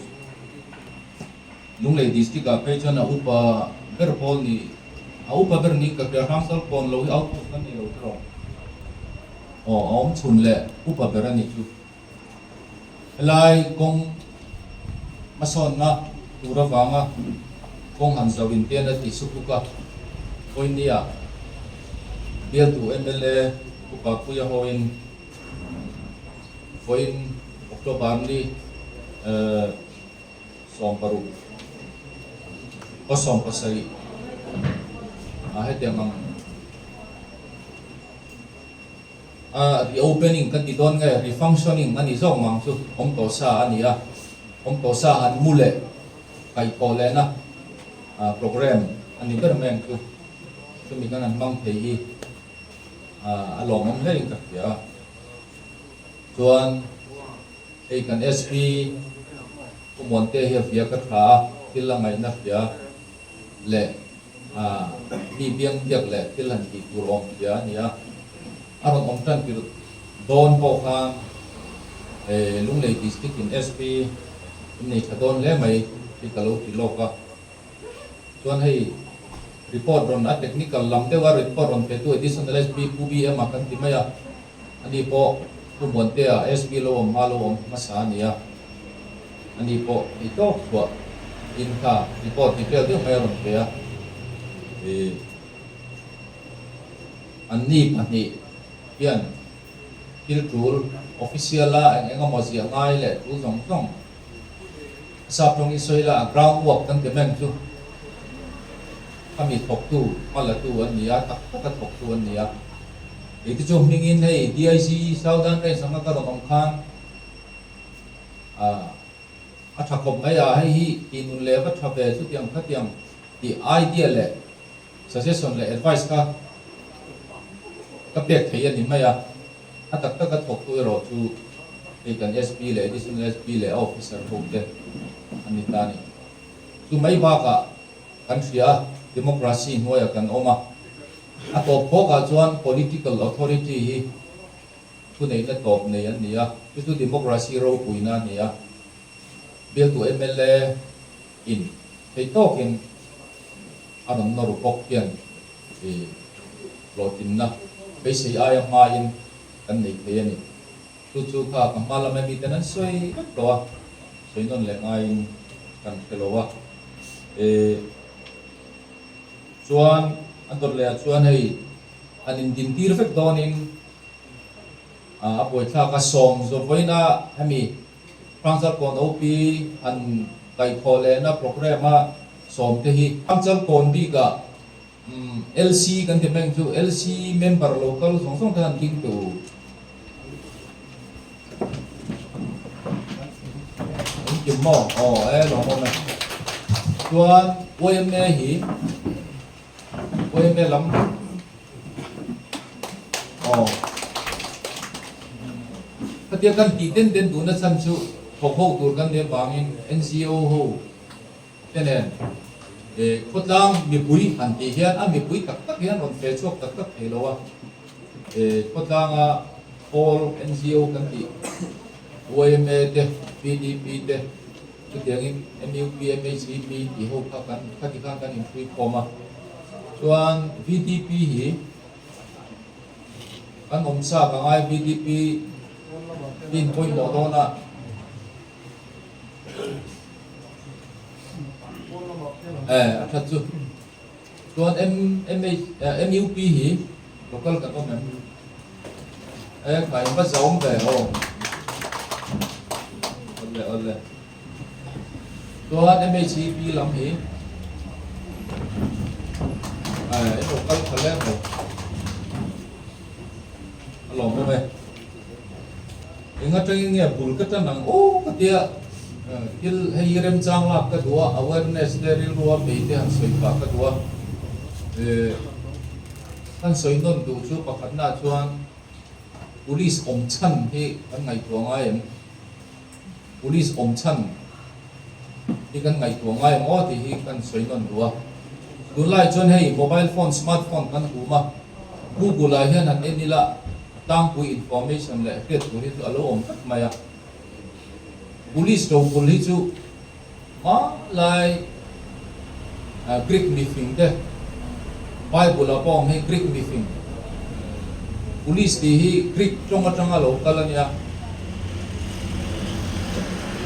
Lunglei District ah phei chuan a upa ber pawl ni a upa ber niin ka hria Hrangchalkawn lo hi outpost kan nei lo tiraw? Aw a awm chhun leh upa ber a nih chu. Helai kawng hmasawnna tur avanga kawng han zauh intian a ti sukuk a, Vawinia bialtu mla Upa Puia hoin vawiin October ni 16 aw 17 ah hetiang ang a reopening kan ti dawn nge refunctioning a ni zawk mang chu awm tawh sa a ni a, awm tawh sa han mu leh kaih tawh lehna program a ni ber mai ang chu, chumi kan han hmang thei hi a lawmawm hle in ka hria a, chuan hei kan SP Pu Muante hi a via ka tha a, thil a ngaihna hria leh mi biang biak leh thil han tih tur awm hria a ni a, a rawn awm tan tirh dawn pawh khan Lunglei District in SP in nei tha dawn hle mai tih ka lo ti lawk a, chuan hei report rawn a technical lam deuh a report rawn pe tu Additional SP Pu BM a kan ti mai a, ani pawh Pu Muantea SP lo awm hma lo awm hmasa a ni a. Ani pawh ei tawk chhuah in kha report detail deuh mai a rawn pe a, ih anni pahnih hian thil tul official a eng eng emaw ziah ngai leh tul zawng zawng sap tawng i sawi la a ground work kan ti meng chu khami thawktu hma la tu an ni a, tak tak a thawktu an ni a, kei te chu hmingin hei DIG Southern Range anga ka rawn awm khan. A tha khawp mai a, hei hi tih nun leh va tha ve chutiang khatiang tih idea leh suggestion leh advice kha ka pek thei a ni mai a, a tak taka thawktu erawh chu hei kan SP leh Additional SP leh a officer ho te an ni ta a ni. Chu mai bakah kan hria a, democracy hnuaiah kan awm a, a tawp phawkah chuan political authority hi Thuneihna tawp nei an ni a, chu chu democracy ropuina a ni a. Bialtu mla in thei tawkin a rawn nawr bawk hian i hlawhtlinna beisei aia hmain kan nei thei a ni. Chu chu kha ka hma lama miten an sawi vek tawh a, sawi nawn leh ngaiin kan hre lo a. I chuan a dawt lehah chuan hei an indintir vek dawnin A buaithlak a sawm zawvaina hemi Hrangchalkawn OP han kaihthawh lehna programme a sawm te hi. Hrangchalkawn bikah LC kan ti meng chu LC member local zawng zawng te han ding teh u. Engkim maw? Aw e lawmawm e. Chuan YMA hi. Yma lam aw khatia kan tih den den duhna chhan chu thawk ho tur kan nih avangin NGO ho te nen eh khawtlang mipui han tih hian a mipui tak tak hian rawn fe chhuak tak tak thei lo a eh khawtlanga pawl NGO kan tih yma te VDP te Chutiangin MUP, MHEP tih ho kha kan khati khan kan inhrui khawm a. Chuan VDP hi kan awm chak a ngai VDP in pawimawh dawn a. Eh a that chu. Chuan MUP hi local kan awm em? Eh khai va zawm ve aw. Awle awle. Chuan MHEP lam hi eh local kha lem lo. A lawm awm e. Eng atangin nge bul ka tan ang aw ka tia thil hei hi remchang lak ka duh a, awareness te rilru a bei te han sawi pah ka duh a. Kan sawi nawn duh chu pakhatnaah chuan police awm chhan hi kan ngaihtuah ngai em? Police awm chhan hi kan ngaihtuah ngai em aw tih hi kan sawi nawn duh a. Tunlai chuan hei mobile phone, smart phone kan hum a, Google ah hian han en ila a tlangpui information leh hriat tur hi chu a lo awm vek mai a. Police ropul hi chu hmanlai Greek mifing te Bible ah pawh awm hei Greek mifing Police tih hi Greek tawng atanga lo kal a nia.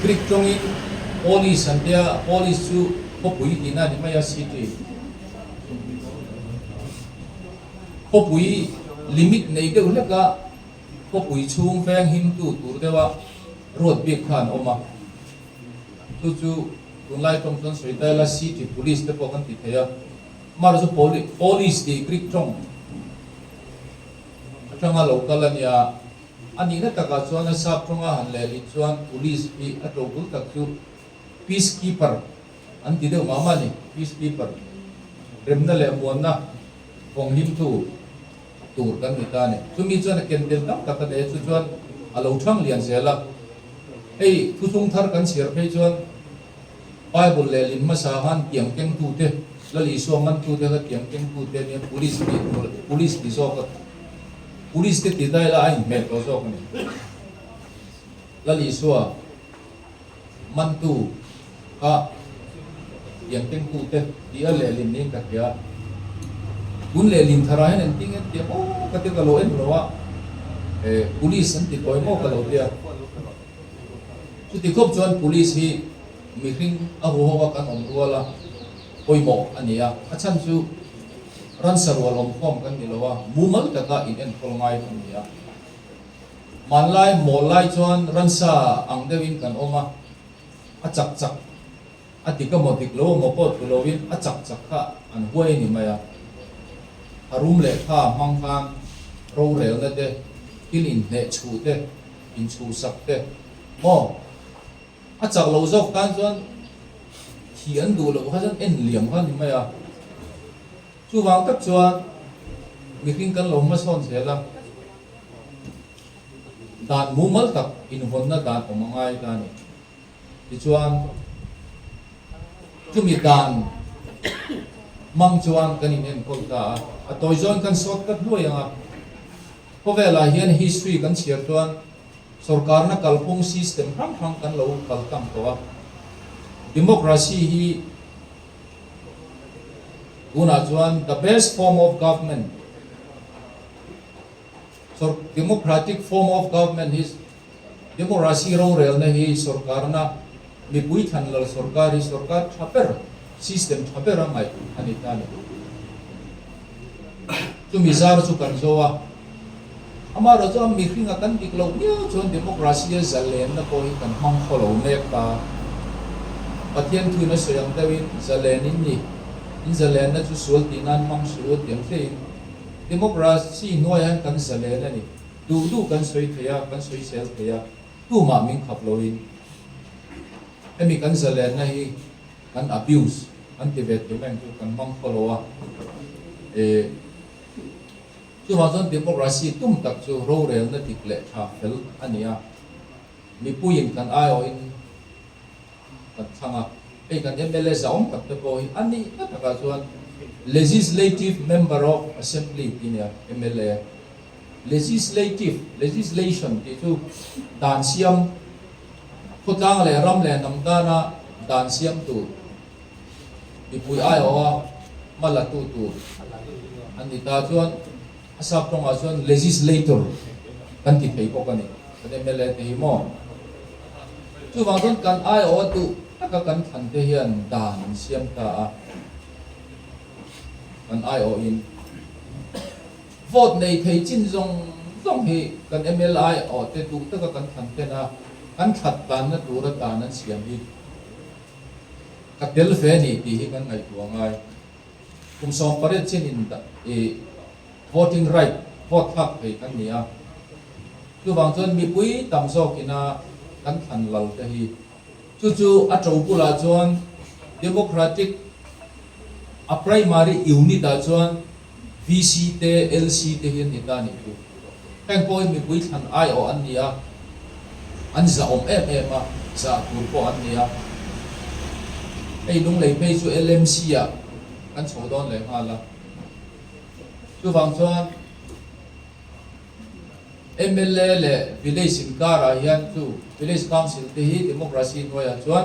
Greek tawngin polis an tia, polis chu khawpui tihna a ni mai a, city. Khawpui limit nei deuh hlek a, khawpui chhung veng himtu tur deuha ruat bik kha an awm a. Chu chu tunlai tawng chuan sawi ta ila city police te pawh kan ti thei a, amaherawh chu polis tih Greek tawng atanga lo kal a nia. A nihna takah chuan a sap tawnga han lehlin chuan police hi a to bul tak chu peace keeper an ti deuh mah mah a ni, peace keeper, remna leh muanna vawng himtu tur kan ni ta a ni. Chumi chuan a ken tel tam tak a nei a, chu chuan a lo thang lian zel a. Hei thuthlung thar kan chhiar phei chuan Bible lehlin hmasa khan tiang kengtute, Lal Isua mantute kha tiang kengtute nia police tih tur, police ti zawk a, police te ti daila a inhmeh tawh zawk a ni. Lal Isua mantu kha tiang kengtute tih a lehlin niin ka hria. Tun lehlin tharah hian engtin nge tiang aw ka ti ka lo en lo a, police an ti tawi maw ka lo tia. Chuti khawp chuan police hi mihring a huho a kan awm rual a pawimawh a ni a, a chhan chu ransa rual awmkhawm kan ni lo a, mumal taka in enkawl ngai kan ni a. Hmanlai mawl lai chuan ransa ang deuhin kan awm a, a chak chak a dik amaw dik lo amaw pawh thu loin a chak chak kha an huai a ni mai a. A rum leh kha hmang khan rorelna te, thil inhneh chhuh te, inchhuhsak te maw a chak lo zawk tan chuan thi an duh loh kha chuan en liam kha a ni mai a. Chuvang tak chuan mihring kan lo hmasawn zel a, dan mumal tak invawnna dan awm a ngai ta a ni. Tichuan chumi dan hmang chuan kan inenkawl ta a, a tawi zawn kan sawt ta hnuai ang a. Khawvelah hian history kan chhiar chuan sorkarna kalphung system hrang hrang kan lo kal tlang tawh a. Democracy hi tunah chuan the best form of government, democratic form of government hi democracy rorelna hi sorkarna mipui thlanlal sorkar hi sorkar tha ber, system tha ber a ngaih a ni ta a ni. Chumi zar chu kan zo a, amaherawh chuan mihringa kan dik loh miau chuan democracy a zalenna pawh hi kan hmang khaw lo mek ta. Pathian thuin a sawi ang deuhin zalen in ni, in zalenna chu sual tih nan hmang suh u tih ang hrein democracy hnuaiah hian kan zalen a ni. Duh duh kan sawi thei a, kan sawi sel thei a, tumah min khap loin hemi kan zalenna hi kan abuse kan ti ve thei mai ang chu kan hmang khaw lo a, eh chuvang chuan democracy tum tak chu rorelna dik leh tha fel a ni a, mipuiin kan aiawhin kan thlang a, hei kan mla zahawm tak te pawh hi a nih na takah chuan legislative member of assembly tih a ni a, mla legislative legislation tih chu dan siam. Khawtlang leh ram leh hnam tana dan siam tur, mipui aiawha hma la tu tur an ni ta chuan a sap tawngah chuan legislator kan ti thei bawk a ni, kan mla te hi maw? Chuvang chuan kan aiawha duh taka kan thlan te hian dan an siam ta a, kan aiawhin. Vote nei thei chin zawng zawng hi kan mla aw te duh taka kan thlan ten a, kan that tanna tura tan an siam hi ka tel ve ni tih hi kan ngaihtuah ngai. Kum 18 chin in i voting right, vote thlak thei kan ni a, chuvang chuan mipui tam zawk ina kan thlan lal te hi chu chu a to bulah chuan democratic a primary unit ah chuan VC te, LC te hi an ni ta a nih chu. Heng pawh hi mipui thlan aiawh an ni a, an zahawm em em a, zah tur pawh an ni a. Hei Lunglei phei chu LMC ah kan chho dawn leh nghal a. Chuvang chuan mla leh village inkarah hian chu village council te hi democracy hnuaiah chuan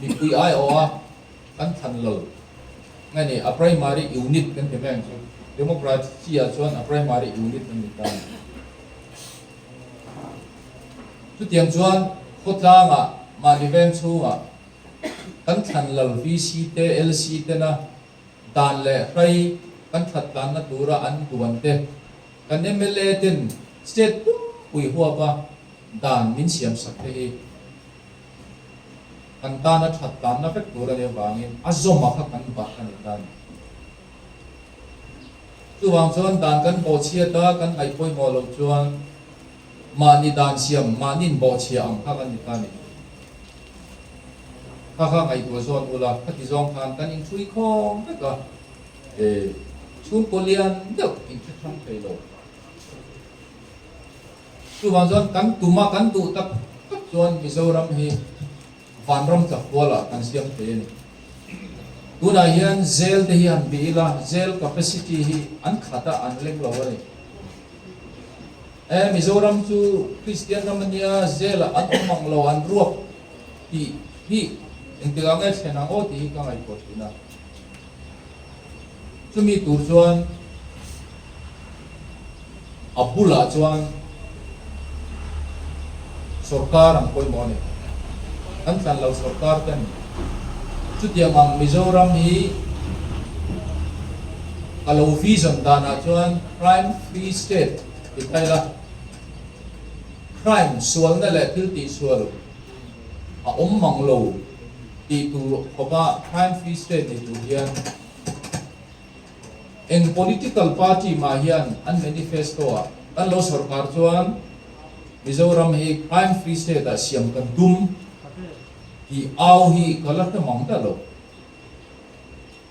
mipui aiawh a, Kan thlan lo. Nge ni, a primary unit kan ti mai ang chu. Democracy ah chuan a primary unit an ni ta a ni. Chutiang chuan khawtlangah. mahni veng chhungah kan thlan lal VC te LC tena dan leh hrai kan that tlanna tura an duan te kan mla ten state pumpui huapa dan min siam sak te hi kan tana that tlanna vek tur a nih avangin a zawma kha kan barh a ni ta a ni. Chuvang chuan dan kan bawhchhiat a kan ngaih pawimawh loh chuan mahni dan siam mahni'n bawhchhia ang kha kan ni ta a ni. Kha kha ngaihtuah zawn ula, khati zawng khan kan inṭhui khawm vek a, e, chhungkaw lian deuh inhre hrang thei lo. Chuvang chuan kan tum a, kan duh tak tak chuan Mizoram hi vanram chak kualah kan siam thei a ni. Tunah hian jail te hi han bih ila, jail capacity hi an khat a, an leng lo a ni. E, Mizoram chu Kristian ram a nia, jail ah an awm ang lo, an ruak tih hi engtikah nge thlen ang aw tih hi ka ngaihtuah thin a. Chumi tur chuan a bulah chuan sorkar ang pawimawh a ni. Kan tlan lo sorkar ten chutiang ang Mizoram hi ka lo vision danah chuan crime free state ti ta ila, crime sualna leh thil tihsual a awm mang lo tih tur khawpa crime free state nei tur hian eng political party mah hian an manifesto ah kan lo sorkar chuan Mizoram hi crime free state ah siam kan tum tih au hi ka la hre mang ta lo.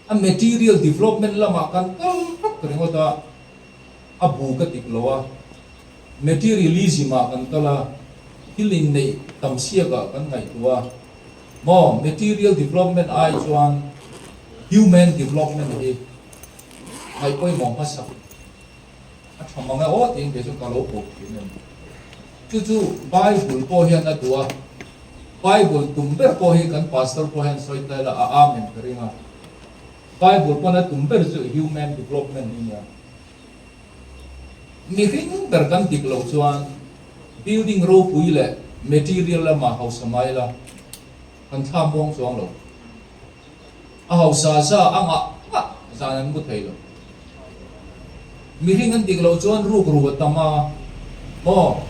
A material development lamah kan kal vak ringawt a, a bu ka tik lo a, materialism ah kan kal a, thil inneih tam siak ah kan ngaihtuah a, maw material development ai chuan human development hi ngaih pawimawh hmasa a tha mang e aw tiin kei chu ka lo pawh thin a ni. Chu chu Bible pawh hian a duh a, Bible tum ber pawh hi kan pastor pawh hian sawi ta ila a amen ka ring a, Bible pawn a tum ber chu human development hi nia. Mihring ber kan dik loh chuan building ropui leh material lamah hausa mai la kan thla muang chuang lo. A hausa za a ngah ngah zan an mu thei lo. Mihring an dik loh chuan ruk ru a tam a, maw?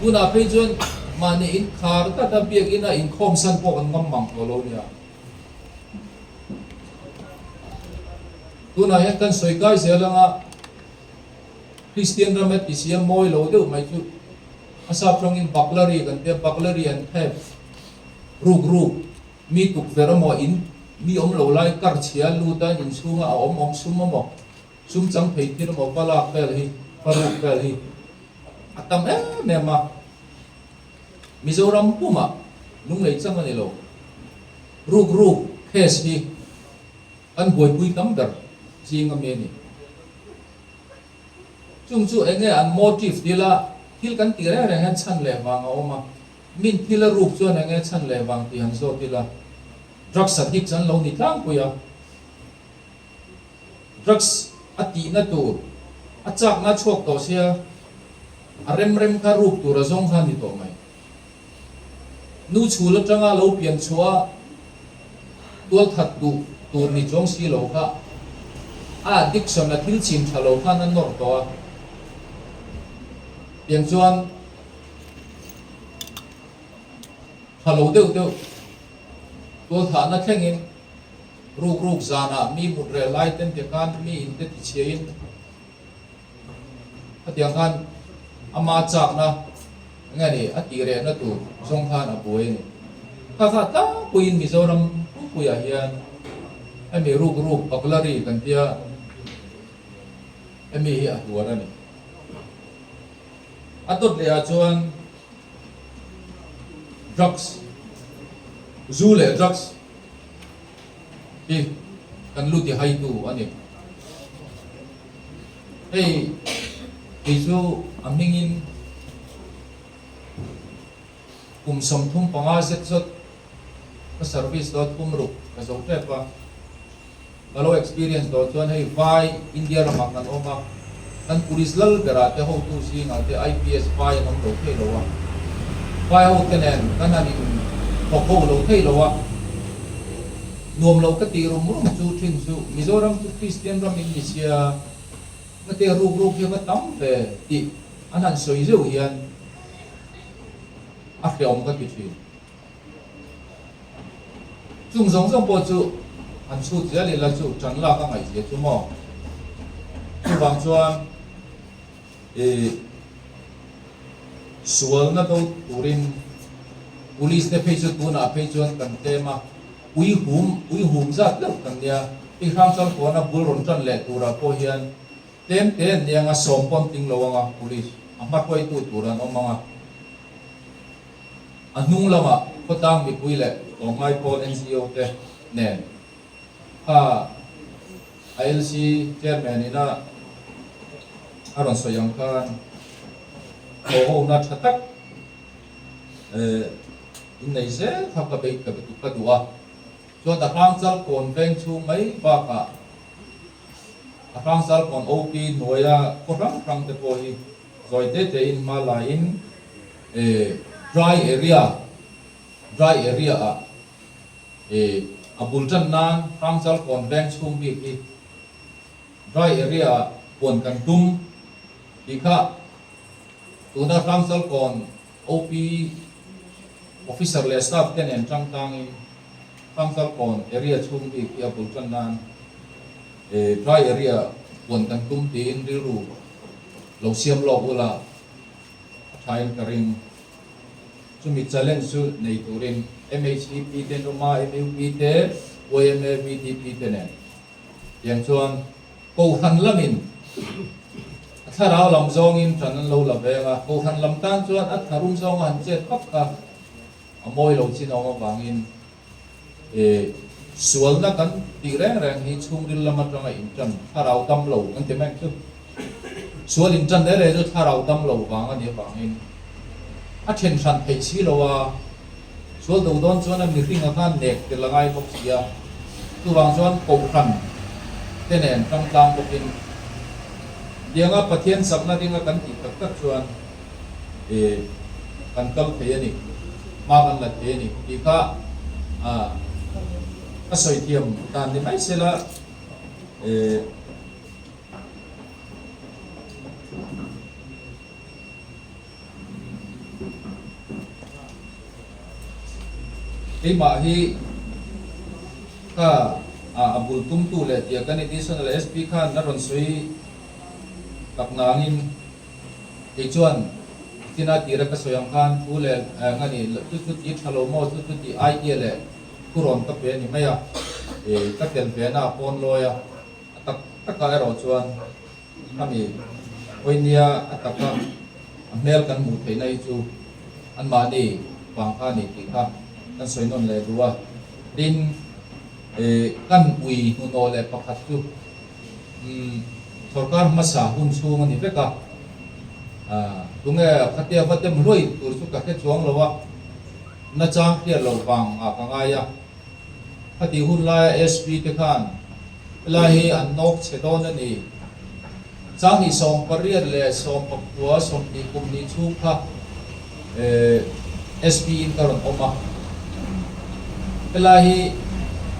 Tunah phei chuan mahni inkhar tlat a biakina inkhawm san pawh kan ngam mang tawh lo nia. Tunah hian kan sawi kai zel anga Kristian rama ti siam mawi lo deuh mai chu a sap tawngin burglary kan tia, burglary and theft, ruk ruk, mi tukverh emaw in mi awm lo lai kar chhia lut a inchhunga a awm awm sum emaw sum chang thei thil emaw va lak vel hi va ruk vel hi a tam em em a. Mizoram pumah lunglei chang a ni lo. Ruk ruk case hi kan buaipui tam ber zing a mi a ni. Chung chu enge an motive ti la, thil kan tih reng reng hian chhan leh vang a awm a, min thil a ruk chuan enge chhan leh vang tih han zawt ila, drugs addicts an lo ni tlangpui a. Drugs a tihna tur a chakna chhuak tawh sia, a rem rem kha ruk tur a zawng kha a ni tawh mai. Nu chhul atanga lo pian chhuah a tualthat duh tur ni chuang si lo kha a addiction a thil chin tha lo khan a nawr tawh a, tiang chuan tha lo deuh deuh tualthahna thlengin Ruk ruk zanah mi mut rel lai ten te khan mi in te tichhiain khatiang khan ama chakna enge ni a tih rehna tur zawng khan a buai a ni. Kha kha tlangpuiin Mizoram pumpuiah hian hemi ruk ruk burglary kan tia hemi hi a hluar a ni. A dawt leh ah chuan drugs, zu leh drugs hi kan lu ti haitu a ni. Hei kei chu a hmingin kum 35 zet zawt ka service dawn kum ruk ka zo tep a, ka lo experience dawn chuan hei vai India ramah kan awm a, kan police lal berah te hotu zingah te IPS vai an awm lo thei lo a. Vai ho te nen kan han in thawk ho lo thei lo a, nuam lo ka tih rum rum chu thin chu Mizoram chu Kristian ram in ni sia, na te ruk ruk hi a va tam ve tih an han sawi zeuh hian a hreawm ka ti thin. Chung zawng zawng pawh chu han chhut zel ila chu tan lak a ngaihzia chu maw? Chuvang chuan ih sualna do turin police te phei chu tunah phei chuan kan tlem a, ui hum ui hum zat deuh kan nia, hei hrangchal kawn a bul rawn tan leh turah pawh hian tlem te an nia anga sawm pawn tling lo anga police a hmahruaitu tur an awm anga. A hnung lamah khawtlang mipui leh tlawmngai pawl NGO te nen kha ILC Chairman ina a rawn sawi ang khan thawhhona tha tak innei zel kha ka beih ka duh a. Chuan a hrangchal kawn veng chhung mai bakah a hrangchal kawn OP hnuaia khaw hrang hrang te pawh hi Zawi te te in hma la in dry area dry area ah a bul tan nan Hrangchal kawn veng chhung bik hi dry area ah puan kan tum tih kha tuna Hrangchal kawn OP officer leh staff te nen tangtang in Hrangchal kawn area chhung bik hi a bul tan nan dry area puan kan tum tiin rilru Lo siam lawk ula a thain ka ring. Chumi challenge chu nei turin MHEP te an awm a, MUP te, yma, VDP te nen. Tiang chuan Kohhran lamin a thlarau lam zawngin tan an lo la veng a, Kohhran lam tan chuan a tharum zawnga han chet vak kha a mawi lo chin awm avangin E, sualna kan tih reng reng hi chhungril lam atanga intan thlarau dam lo kan ti mek chu. Sual intan reng reng chu thlarau dam lo vang a nih avangin a then hran theih si lo a, sual do dawn chuan a mihringa khan nek tel a ngai bawk si a, chuvang chuan kohhran te nen tangtlang bawkin tianga Pathian chakna dinga kan tih tak tak chuan e, kan kal thei a ni, hma kan la thei a ni tih kha ka sawi thiam dan ni mai se la e. Keimah hi ka a bul tumtu leh tia kan additional SP khan a rawn sawi tak nangin, Kei chuan tina tira ka sawi ang khan thu leh eng a ni, chu chu ti tha lo maw, chu chu ti idea leh thu rawn ka pe a ni mai a, ka tel ve na a pawn lawi a, a tak takah erawh chuan khami Oinia a taka a hmel kan hmuh theihna hi chu anmahni vang kha a ni tih kha kan sawi nawn leh duh a, tin kan ui hnuhnawh leh pakhat chu. Sorkar hmasa hun chhung a ni vek a, tunge khatia va tem hluai tur chu ka hre chuang lo a, nachang hriat loh vang ah ka ngai a, khatih hun laia SP te khan helai hi an nawk chhe dawn a ni, Changhnih 18 leh 19 20 kum hnih chhung kha SP in ka rawn awm a, helai hi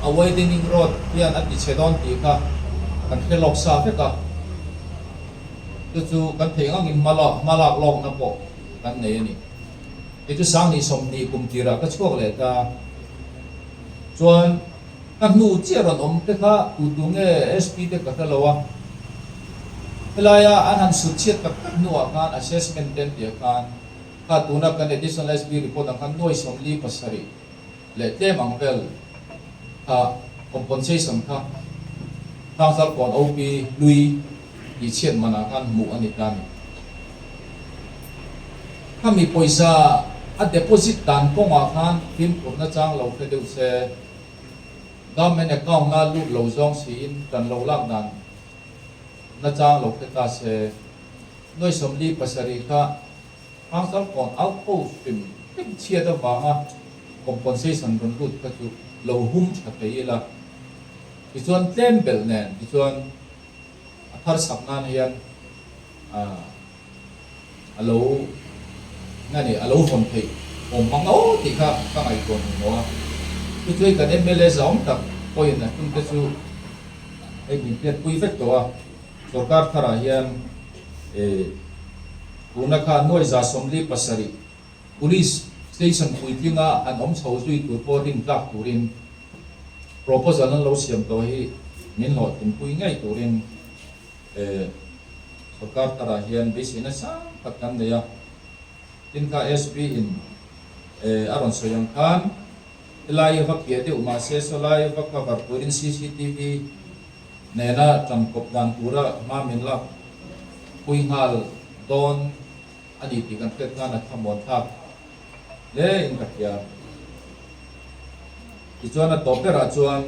a widening road hian a ti chhe dawn tih kha kan hre lawk sa vek a, chu chu kan theih angin hma lak lawkna pawh kan nei a ni. Kei chu 20 20 kum tirah ka chhuak leh ta chuan. Ka hnu chiah rawn awm te kha tu tu nge SP te ka hre lo a, helaia an han sut chhiat tak tak hnuah khan assessment te an tih khan kha tuna kan additional SP report ang khan nuai 47 leh tlem ang vel kha compensation kha Hrangzalkawn OP hlui tih chhiat manah khan hmuh a ni ta a ni. Khami pawisa a deposit dan kawngah khan fimkhurna chang lo hre deuh se. Government account a lut lo zawng siin tan lo lak dan nachang lo hre ta se. Nuai 47 kha Hrangchal kawn outpost hrim hrim chhiat avanga compensation rawn lut kha chu lo hum tha thei ila. Tichuan tlem belh nen tichuan a thar sak nan hian a lo nga ni a lo vawn theih. awm mang aw tih kha ka ngaihtuah hmuhmawh a. Chu chu hei kan mla zahawm tak pawhin a tum te chu hei min hriatpui vek tawh a. Sorkar tharah hian tuna kha 27,000 Police Station puitlinga han awm chho zui tur pawh rin tlak turin proposal an lo siam tawh hi min hlawhtlinpui ngei turin sorkar tharah hian beiseina sang tak kan nei a. Tin kha SP in a rawn sawi ang khan helai va piah deuh mahse sawlai va cover turin cctv nena tangkawp dan tura hma min lak pui nghal dawn a ni tih kan hriat khan a thlamuan thlak hle in ka hria. Tichuan a tawp berah chuan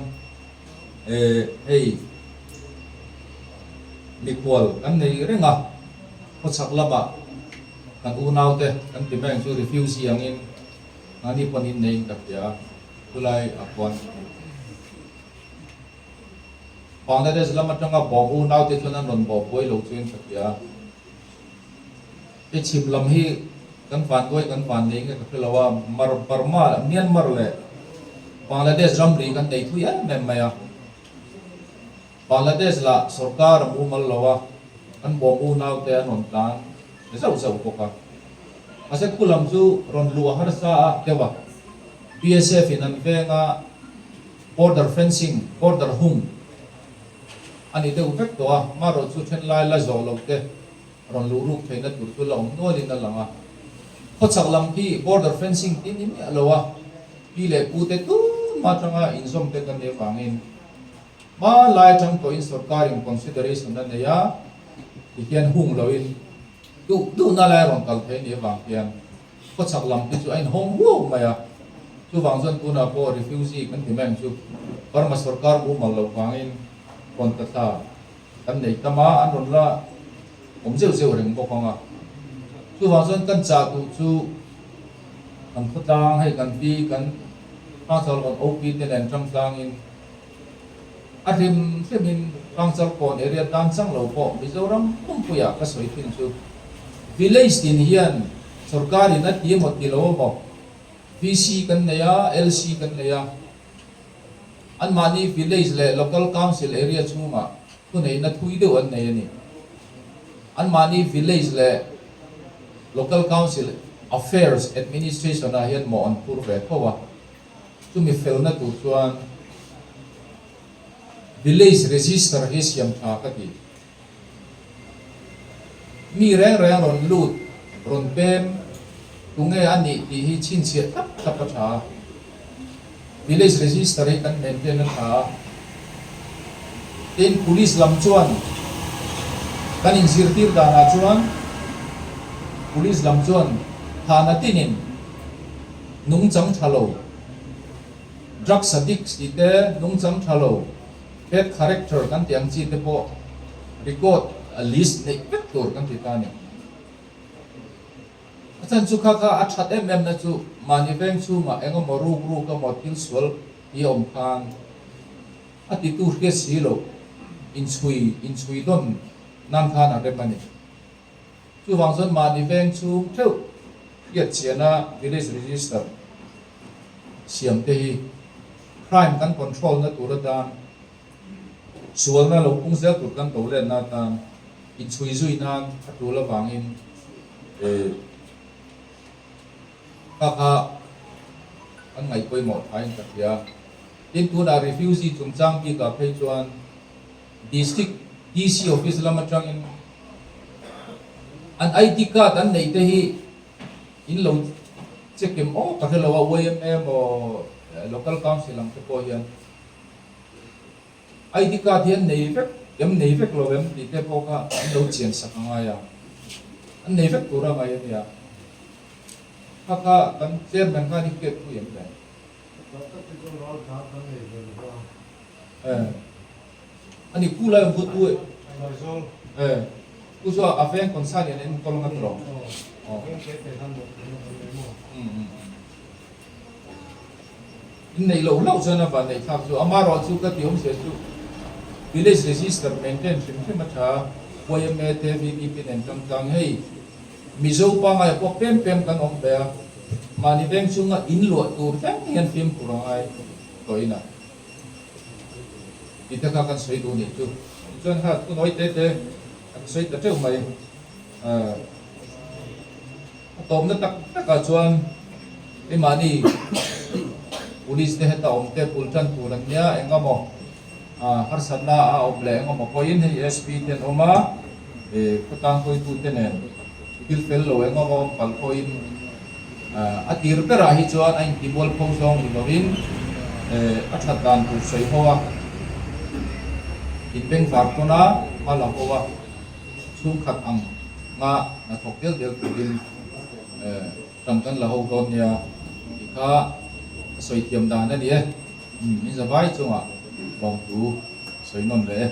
hei mikhual kan nei reng a, khawchhak lamah kan unaute kan ti mai ang chu refugee angin mahni pawn in neiin ka hria chulai ah khuan Bangladesh lam atanga bawm unaute chuan an rawn bawh buai lo chuin ka hria. Hei chhim lam hi kan vanduai kan van nei nge ka hre lo a, Mar Burma Myanmar leh Bangladesh ramri kan nei thui em em mai a. Bangladesh lah sorkar a mumal lo a, kan bawm unau te an rawn tlan zauh zauh bawk a. Mahse khu lam chu rawn luh a harsa a deuh a, BSF in an veng a border fencing, border hung a ni deuh vek tawh a, marawh chu then lai la zawh loh te rawn luh ruk theihna tur chu la awm nualin a lang a. Khawchhak lam khi border fencing tih ni miah lo a, pi leh pu te tunhma atanga inzawm te kan nih avangin hma lai atang tawhin sorkarin consideration a nei a, tihian hung loin duh duhna lai rawn kal thei nih avang hian khawchhak lam te chu a inhawng huau mai a. Chuvang chuan tunah pawh refugee kan ti mai ang chu Burma sorkar mumal loh vangin rawn ta thla kan nei tam a, an rawn la awm zeuh zeuh reng bawk ang a. Chuvang chuan kan chah duh chu kan khawtlang hei kan pi kan Hrangchal kawn OP te nen tangtlangin a hrim hrimin Hrangchal kawn area tan chang lo pawh Mizoram pumpuiah ka sawi thin chu village tin hian sorkarin a ti emaw ti lo emaw VC kan nei a, LC kan nei a. Anmahni village leh local council area chhungah thuneihna thui deuh an nei a ni. Anmahni village leh local council affairs administration ah hian mawh an phur ve tho a. Chumi felna tur chuan village register hi siam tha ka ti. Mi reng reng rawn lut, rawn pem, tunge a nih tih hi chhinchhiah thlap thlap a tha. Village register hi kan maintain a tha a. Tin, police lam chuan kan inzirtir danah chuan police lam chuan thana tinin nungchang tha lo, drugs addicts tih te nungchang tha lo, Bad character kan tih ang chi te pawh record a list neih vek tur kan ti ta a ni. A chhan chu kha kha a that em em na chu mahni veng chhungah eng emaw ruk ruk emaw thil sual hi a awm khan a titu hriat si loh inchhui inchhui dawn nan khan a rem a ni. Chuvang chuan mahni veng chhung theuh hriat chiana village register siam te hi crime kan control na tur atan sualna lo pung zel tur kan do letna atan inchhui zui nan a tul avangin kha kha kan ngaih pawimawh thain ka hria. Tin tunah refugee chungchang bikah phei chuan District DC office lam atangin an ID card an neih te hi in lo check em aw ka hre lo a, yma emaw local council ang te pawh hian ID card hi an nei vek em nei vek lo em tih te pawh kha an lo chian sak a ngai a, an nei vek tur a ngai a nia. Kha kha kan chairman khan i hriat pui em le? Ani ku lai awm tu e. Eh, ku chu a veng concern in en kawl ngat rawh. In nei lo hlauh chuan a van neih thlak chu amarawh chu ka ti awm zia chu village register maintain hrim hrim a tha yma te VDP nen tangtlang hei Mizo pangai pawh pem pem kan awm ve a. Mahni veng chhunga in luah tur thleng hian fimkhur a ngai tawhin a tih te kha kan sawi duh nih chu. Tichuan kha thunawi te te kan sawi ta teuh mai. A tawpna tak takah chuan keimahni police te heta awm te bul tan tur an nia, eng emaw harsatna a awm leh eng emaw pawhin hei SP te an awm a, khawtlang hruaitute nen thil fel lo eng emaw awm palh pawhin a tir berah hi chuan a intimual pho zawng ni lovin a that dan tur sawi ho a, inbengvar tawn a, hma la ho a. Chhungkhat ang nga hnathawk del del turin ṭang kan la ho dawn nia tih kha ka sawi thiam dan a ni e. Min za vai chungah lawmthu sawi nawn leh e.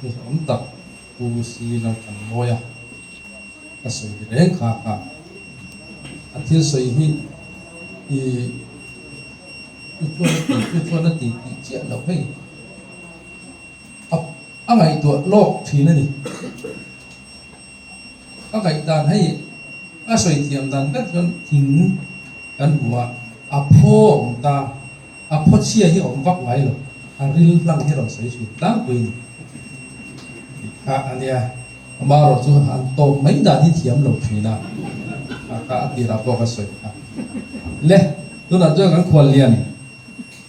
Ni awm tak Pu Si Laltlanmawia ka sawi reng kha kha a thil sawi hi i chu chuan a ti chu chuan a ti tih chiah loh hei. A ngaihtuah lawk thin a ni. Ka ngaihdan hei a sawi thiam dan ber chuan thing kan hmu a, a phaw a awm ta, a phaw chhia hi a awm vak ngai lo, a ril hlang hi a rawn sawi thin tlangpui a ni tih kha a nia. Amaherawh chu an tawp mai dan hi thiam lo thin a, a ka a tirah pawh ka sawi kha. Le, tunah chuan kan khuallian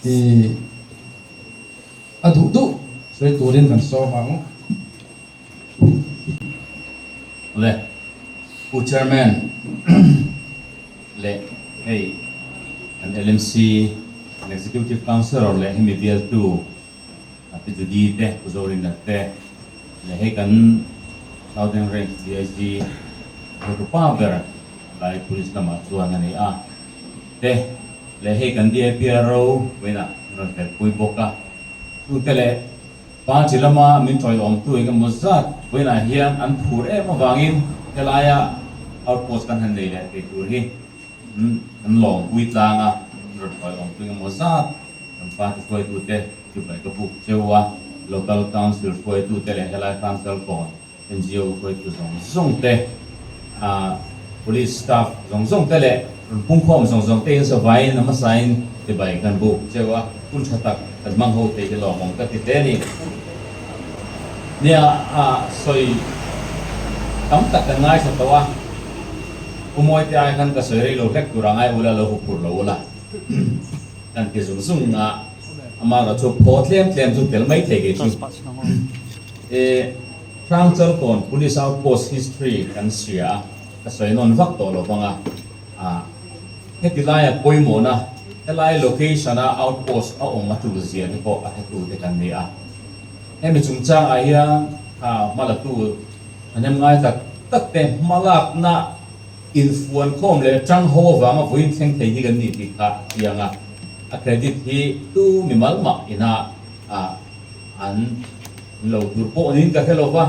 i. A duh duh sawi turin kan sawm ang. Le Pu Chairman leh hei kan LMC kan Executive Councillor leh hemi bialtu Pi Judy te, Pu Zorina te leh hei kan Southern Range DIG Hotupa ber lai Police lamah chuan a ni a te. Leh hei kan DAPRO vawiinah min rawn helpui bawk a, chute leh party lama min tawiawmtu eng emaw zat vawiinah hian an phur em avangin helaia outpost kan han nei leh thei tur hi an lawmpui tlang a, min rawn tawiawmtu eng emaw zat kan party hruaitute chibai ka buk cheu a, local council hruaitute leh helai Hrangchal kawn NGO hruaitu zawng zawng te, Police staff zawng zawng te leh rawn pungkhawm zawng zawng te in savaiin a hmasain chibai kan buk cheu a, hun tha tak kan hmang ho thei hi lawmawm ka ti hle a ni. Nia sawi tam tak kan ngaithla tawh a, Pu Mawite ai khan ka sawi rei lo hlek tur a ngai ula lo huphurh lo ula kan ti zung zung a, amaherawhchu phaw tlem tlem chu tel mai thei kei chu. E Hrangchalkawn Police Outpost history kan hria a, ka sawi nawn vak tawh lo vang a, ah heti laia pawimawhna helai location a outpost a awm a tul zia te pawh a hretu te kan ni a. Hemi chungchangah hian kha hmalatu thahnem ngai tak tak te hmalakna infuan khawm leh tang ho avanga vawiin thleng thei hi kan ni tih kha a chiang a, a credit hi tu mimal mah ina ah an lo tur pawh niin ka hre lo va,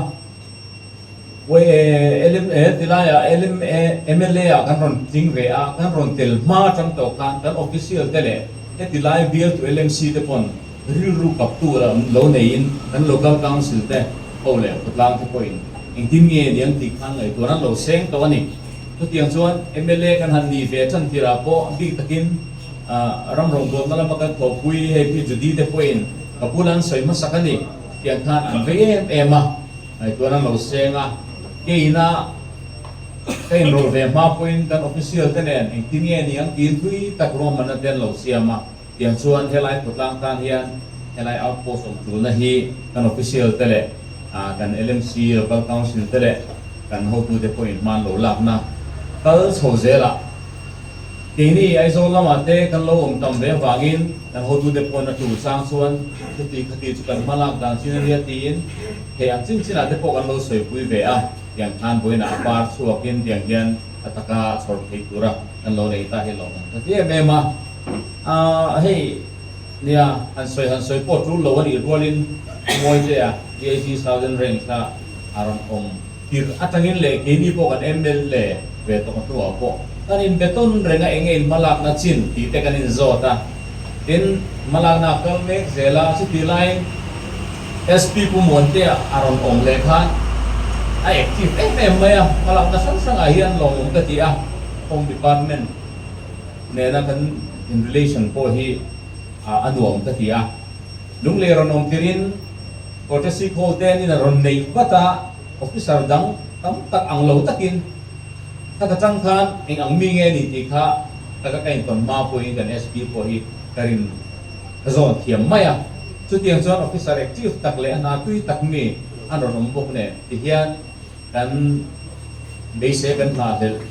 LMA ti laiah LMA mla ah kan rawn tling ve a, kan rawn tel hma atang tawh khan kan official te leh heti lai bialtu LMC te pawn rilru kaptu lo neiin kan local council te ho leh khawtlang te pawhin engtin nge niang tih khan ngaihtuahna an lo seng tawh a ni. Chutiang chuan mla kan han nih ve tan tirah pawh bik takin ram rawngbawlna lama kan thawhpui hei Pi Judy te pawhin Ka bula an sawi hmasak a ni tiang khan an vei em em a, ngaihtuahna an lo seng a, keina ka inrawlh ve hma pawhin kan official te nen engtin nge ni ang tiin thui tak ruahmanna te an lo siam a, tiang chuan helai khawtlang tan hian helai outpost awm tulna hi kan official te leh kan LMC, Local Council te leh kan hotute pawhin hma an lo lakna kal chho zelah. Keini Aizawl lamah te kan lo awm tam ve avangin kan hotute pawhin a tul chang chuan chuti khati chu kan hma lak dan chin a nia tiin thei ang chin chinah te pawh kan lo sawipui ve a, tiang khan vawiinah a par chhuakin tiang hian a taka chhawr theih tura kan lo nei ta hi lawm ang ka ti em em a. Aaa hei nia han sawi han sawi pawh tul lo a nih rualin Mawitea DIG Southern Range kha a rawn awm. Tir atangin leh keini pawh kan mla ve tawh hnuah pawh kan inbe tawn reng a, enge in hmalakna chin tih te kan inzawt a, tin hmalakna a kal mek zel a, chuti laiin SP Pu Muantea a rawn awm leh khan a active em em mai a, hmalakna hrang hrangah hian lawmawm ka ti a, Home Department nena kan in relation pawh hi a nuam ka ti a. Lunglei rawn awm tirin courtesy call te an in a rawn nei vat a, officer dang tam tak ang lo takin khat atang khan eng ang mi nge ni tih kha ka ka intawn hma pawhin kan SP pawh hi ka rin ka zawn thiam mai a. Chutiang chuan officer active tak leh a hna tui tak mi an rawn awm bawk nen tihian kan beisei kan hna hlelh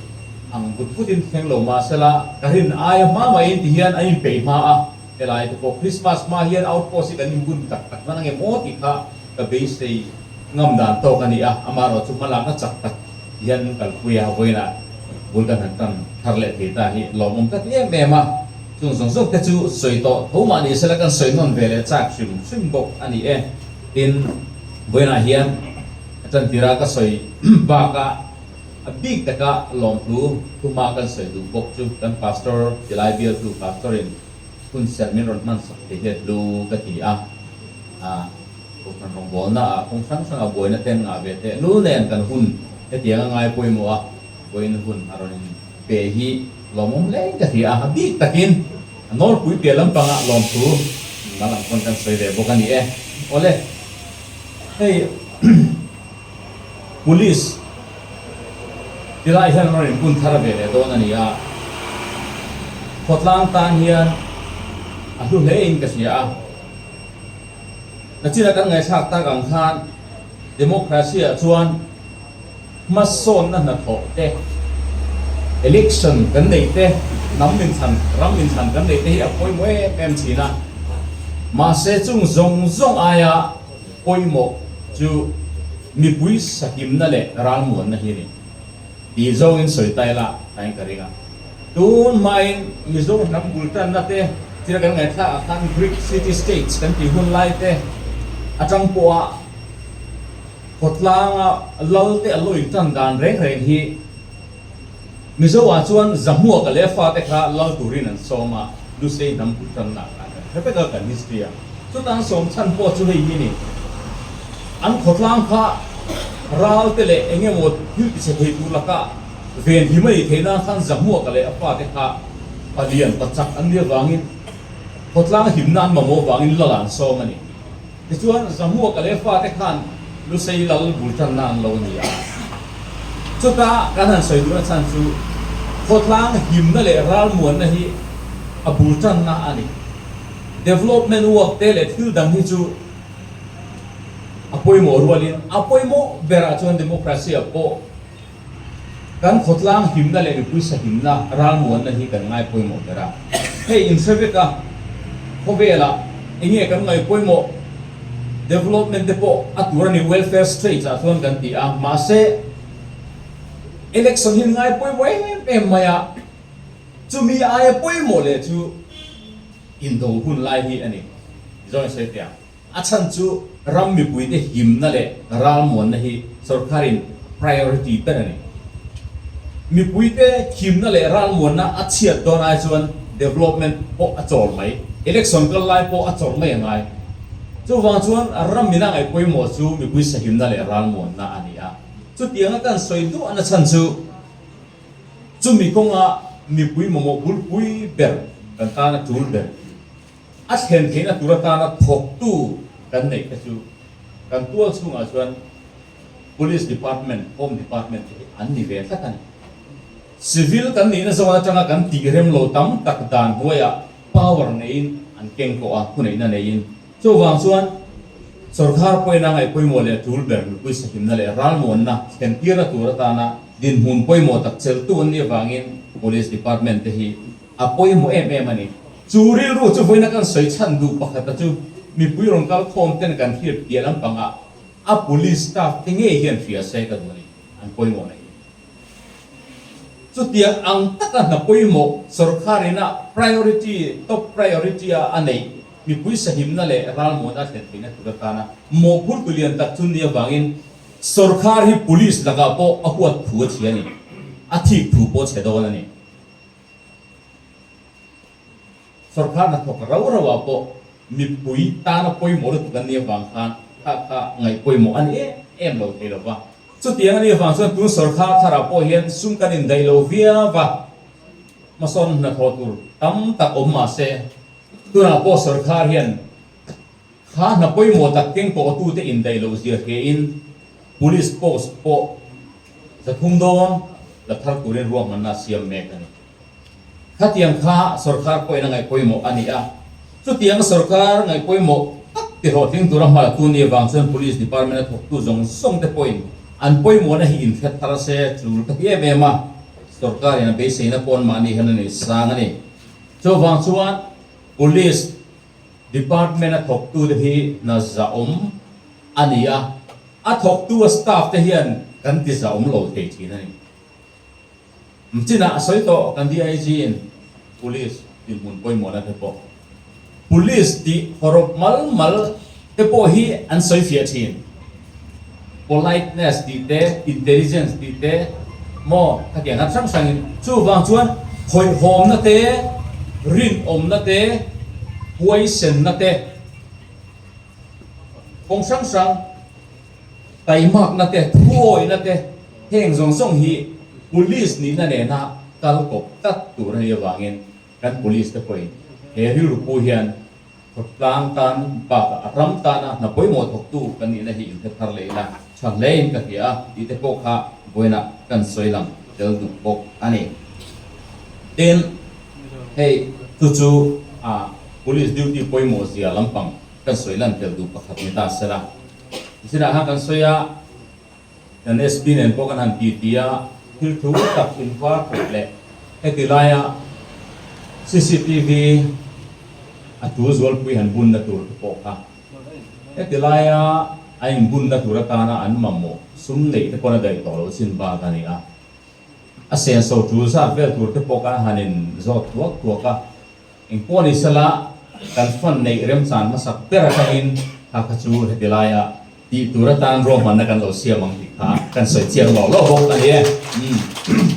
ang vut vutin thleng lo mahsela ka rin aia hma maiin tihian an inpeih hma a. Helai te pawh Christmas hma hian outpost hi kan inbun tak tak hman ange maw tih kha ka beisei ngam dan tawk a ni a, amaherawh chu hmalakna chak tak hian kalpui a vawiinah bul kan han tan thar leh thei ta hi lawmawm ka ti em em a, chung zawng zawng te chu sawi tawh tho mah ni sela kan sawi nawn ve leh chak hrim hrim bawk a ni e. Tin, vawiinah hian a tantira ka sawi bakah a bik taka lawmthu thuma kan sawi duh bawk chu kan Pastor tilai bialtu Pastor-in Hun serh min rawn hman sak thei hian hlu ka ti a, Kohhran rawngbawlna ah kawng hrang hrang a buaina ten ngah ve teh lul nen kan hun hetiang a ngai pawimawh a, vawiin hun a rawn in pe hi lawmawm hle ka ti a, a bik takin a nawlpui piah lampanga lawmthu mal ang pawn kan sawi ve bawk a ni e. Awle, hei. Police tilai hian an rawn inbun thar ve leh dawn a ni a, khawtlang tan hian a hlu hle in ka hria a. Nachina kan ngaihthlak tak ang khan democracy ah chuan hmasawnna hnathawh te, election kan neih te, hnam inthlan, ram inthlan kan neih te hi a pawimawh em em thin a, mahse chung zawng zawng aia Pawimawh chu mipui sahimna leh ralmuanna hi a ni tih zawngin sawi ta ila tain ka ring a. Tun hmain Mizo hnam bul tanna te thil kan ngaihthlak ah khan Greek city states kan tih hun lai te atang pawha khawtlanga lal te a lo intan dan reng reng hi Mizo ah chuan Zahmuaka leh a fate kha lal turin an sawm a, Lusei hnam bul tanna ah khan kan hre vek a kan history ah. Chutan sawm chhan pawh chu hei hi ni. An khawtlang kha ral te leh eng emaw thil ti chhe thei tur laka ven him a nih theih nan khan Zahmuaka leh a fate kha palian pachak an nih avangin khawtlang himna an mamawh avangin lal an sawm a ni. Tichuan Zahmuaka leh a fate khan Lusei lal bul tanna an lo ni a. Chuta kan han sawi duhna chhan chu khawtlang himna leh ralmuanna hi a bul tanna a ni. Development work te leh thil dang hi chu a pawimawh rualin a pawimawh berah chuan democracy ah pawh kan khawtlang himna leh mipui sahimna ralmuanna hi kan ngai pawimawh ber a. Hei inhre vek a, khawvelah enge kan ngai pawimawh development te pawh a tur a ni welfare state ah chuan kan ti a, mahse election hi ngai pawimawh em em mai a. Chumi aia pawimawh leh chu indo hun lai hi a ni. Mizoram sawi teh ang. A chhan chu ram mipuite himna leh ralmuanna hi sorkarin priority ber a ni. Mipuite himna leh ralmuanna a chhiat dawn ai chuan development pawh a chawl mai, election kal lai pawh a chawl mai a ngai. Chuvang chuan ram mina ngaih pawimawh chu mipui sahimna leh ralmuanna a ni a. Chutianga kan sawi duahna chhan chu Chumi kawnga mipui mamawh bulpui ber kan tana tul ber, a thlen theihna tur atana thawktu kan neih te chu kan tual chhungah chuan Police Department, Home Department te hi an ni ve tlat a ni. Civil kan nihna zawn atanga kan tih rem lo tam tak dan hnuaiah power neiin an keng tawh a, thuneihna neiin. Chuvang chuan sorkar pawina ngaih pawimawh leh tul ber mipui sahimna leh ralmuanna thlentirna tur atana dinhmun pawimawh tak cheltu an nih avangin Police Department te hi a pawimawh em em a ni. Chu rilru chu vawiina kan sawi chhan duh pakhata chu mipui rawn kal khawm ten kan hriat piah lampangah a Police staff te ngei hian hria se ka duh a ni, an pawimawh na hi. Chutiang ang taka hna pawimawh sorkarina priority, top priority a a neih mipui sahimna leh ralmuan a thlen theihna tur atana mawhphurtu lian tak chu ni avangin sorkar hi police lakah pawh a huat thu a chhia a ni, a thik thu pawh a chhe dawn a ni. Sorkar hnathawk rau rau ah pawh mipui tana pawimawh lutuk an nih avang khan kha kha ngaih pawimawh a ni em em lo thei lo va. Chutiang a nih avang chuan tun sawrkhar tharah pawh hian sum kan indaih lo viau va, hmasawn hnathawh tur tam tak awm mah se, tunah pawh sawrkhar hian kha hna pawimawh tak keng pawhtute indaih loh zia hriain Police post pawh 300 dawn la thar turin ruahmanna a siam mek a ni. Khatiang kha sawrkhar pawhin a ngaih pawimawh a ni a, chutiang sawrkhar ngaih pawimawh tak ti hlawhtling tura hma latu ni avang chuan Police Department a thawktu zawng zawng te pawhin an pawimawhna hi inhret thar se chul ka ti em em a, sawrkarin a beiseina pawn mahni hian a nei sang a ni. Chuvang chuan Police Department a thawktu te hi hna zahawm a ni a, a thawktu a staff te hian kan ti zahawm lo thei thin a ni. Mchinah a sawi tawh kan DIG in Police dinhmun pawimawhna te pawh Police tih hawrawp mal mal te pawh hi an sawi fiah thin. Politeness tih te, intelligence tih te maw khatiang khan hrang hrangin chuvang chuan hawihhawmna te, rinawmna te, huaisenna te kawng hrang hrang Taimakna te, thuawihna te, heng zawng zawng hi Police nihna nena kal kawp tlat tur a nih avangin kan Police te pawhin he rilru pu hian khawtlang tan bakah a ram tana hna pawimawh thawktu kan nihna hi inhre thar leh ila tha hlein ka hria a tih te pawh kha vawiinah kan sawi lang tel duh bawk a ni. Tin, hei chu chu a Police duty pawimawh zia lampang kan sawi lan tel duh pakhat ni ta sela. Zinah khan kan sawi a, kan SP nen pawh kan han ti ti a, thil thu tak invar thawk leh heti laia cctv a tul zualpui han bunna tur te pawh kha heti laia a inbunna tur atana an mamawh sum neih te pawn a daih tawh loh chin bak a ni a. A senso tul zat vel tur te pawh kan han in zawt thuak thuak a. Engpawh ni sela, kan fund neih remchan hmasak ber atangin kha kha chu heti laia tih tur atan ruahmanna kan lo siam ang tih kha kan sawi chiang lo lo bawk a ni e. Umm.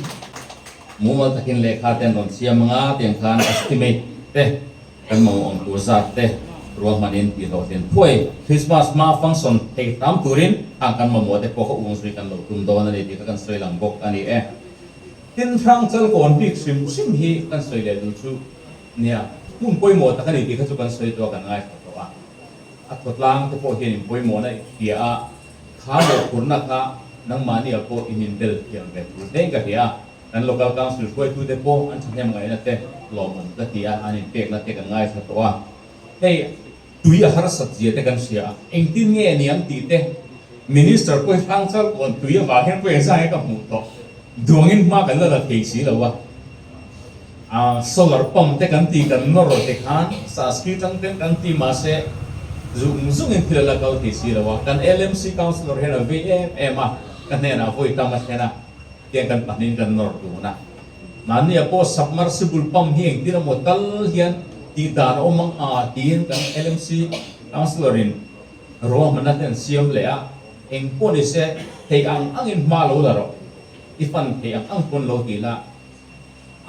Mumal takin lehkha te an rawn siam ang a, tiang khan estimate te kan mamawh ang tur zat te ruahmanin tih hlawhtlin phuai Christmas hma function thei hram turin khang kan mamawh te pawh kha ung zui kan lo tum dawn a ni tih kha kan sawi lang bawk a ni e. Tin, Hrangchal kawn bik hrim hrim hi kan sawi leh duh chu nia, hmun pawimawh tak a ni tih kha chu kan sawi tawh a, kan ngaithla tawh a. A khawtlang te pawh hian in pawimawhna i hria a, kha mawhphurhna kha nangmahni ah pawh in inbel thiam ve tur hlein ka hria a. Kan Local Council hruaitute pawh an thahnem ngaihna te lawmawm ka ti a, an inpekna te kan ngaithla tawh a. Hei. Tui a harsat zia te kan hria a, engtin nge niang tih te Minister pawh hi Hrangchal kawn tui avang hian pawh engzah nge ka hmuh tawh duangin hma kan la la thei si lo a, a solar pump te kan ti kan nawr te khan Saski tang ten kan ti mahse zung zungin thil a la kal thei si lo a, kan LMC Councillor hian a vei em em a, ka hnenah vawi tam a thlen a, tiang kan pahnihin kan nawr dun a. Mahnia pawh submersible pump hi engtin emaw tal hian tih dan a awm ang a tiin kan LMC Councillor in ruahmanna te an siam leh a, eng pawh ni se thei ang angin hma lo la rawh, i fan thei ang ang pawn lo ti la,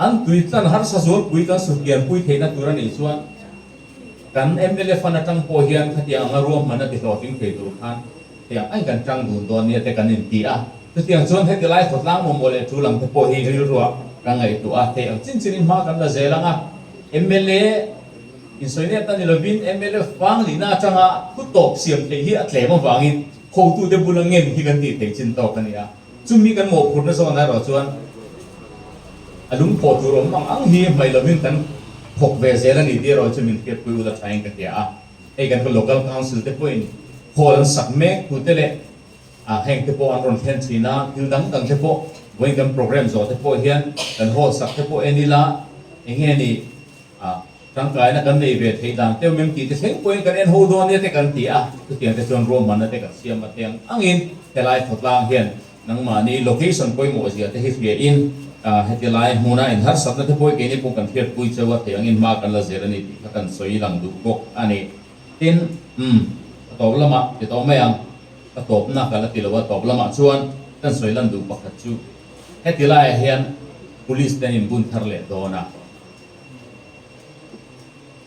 an tui tlan harsa zualpui kan sutkianpui theihna tur a nih chuan kan mla fund atang pawh hian khatiang anga ruahmanna ti hlawhtling thei tur khan Tiang ai kan tang dun dawn nia te kan inti a, chutiang chuan heti lai khawtlang mamawh leh tul ang te pawh hi rilruah ka ngaihtuah a, thei ang chin chinin hma kan la zel ang a, mla insawi nep ta ni lovin mla fang nihna atanga thu tawp siam theih hi a tlem avangin hotute bula ngen hi kan tih theih chin tawk a ni a, chumi kan mawhphurhna zawn erawh chuan a lungphawh tur awm ang ang hi hmaih lovin kan thawk ve zel a ni tih erawh chu min hriatpui ula thain ka hria a. Hei kan Local Council te pawhin hall an sak mek thu te leh ah heng te pawh an rawn thlen thin a, thil dang dang te pawh vawiin kan program zawh te pawh hian kan hall sak te pawh en ila eng nge ni ah tangkaina kan nei ve theih dan teuh mem tih te thleng pawhin kan en ho dawn nia te kan ti a, chutiang te chuan ruahmanna te kan siam a teng angin helai khawtlang hian Nangmahni location pawimawh zia te hi hria in heti lai hmuna in harsatna te pawh keini pawh kan hriatpui cheu a thei angin hma kan la zel a ni tih kha kan sawi lang duh bawk a ni. Tin, umm, ka tawp lamah ti tawh mai ang, ka tawpna ka la ti lo a, tawp lamah chuan kan sawi lan duh pakhat chu heti laiah hian police te an inbun thar leh dawn a.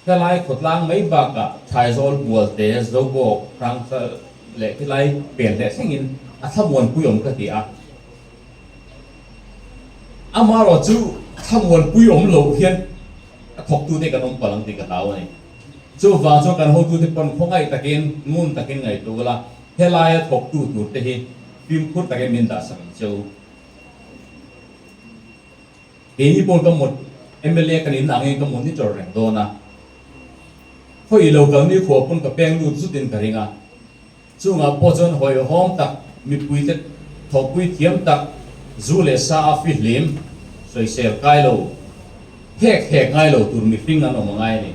Helai khawtlang mai bakah Thaizawlbual te, Zobawk, Hrangchal leh khilai pen leh thlengin A thlamuanpui awm ka ti a. Amaherawh chu thlamuanpui awm loh hian a thawktute kan awm palh ang tih ka hlau a ni. Chuvang chuan kan hotute pawn khawngaih takin, ngun takin ngaihtuah ula, helaia thawktu turte hi fimkhur takin min dahsak ang che u. Keini pawh ka mut mla kan in angin ka monitor reng dawn a, khawi lo kal ni khua pawn ka peng lut zutin ka ring a. Chungah pawh chuan hawihhawm tak, mipuite thawhpui thiam tak, zu leh sa a fihlim, sawisel kai lo, hek hek ngai lo tur mihring an awm a ngai a ni.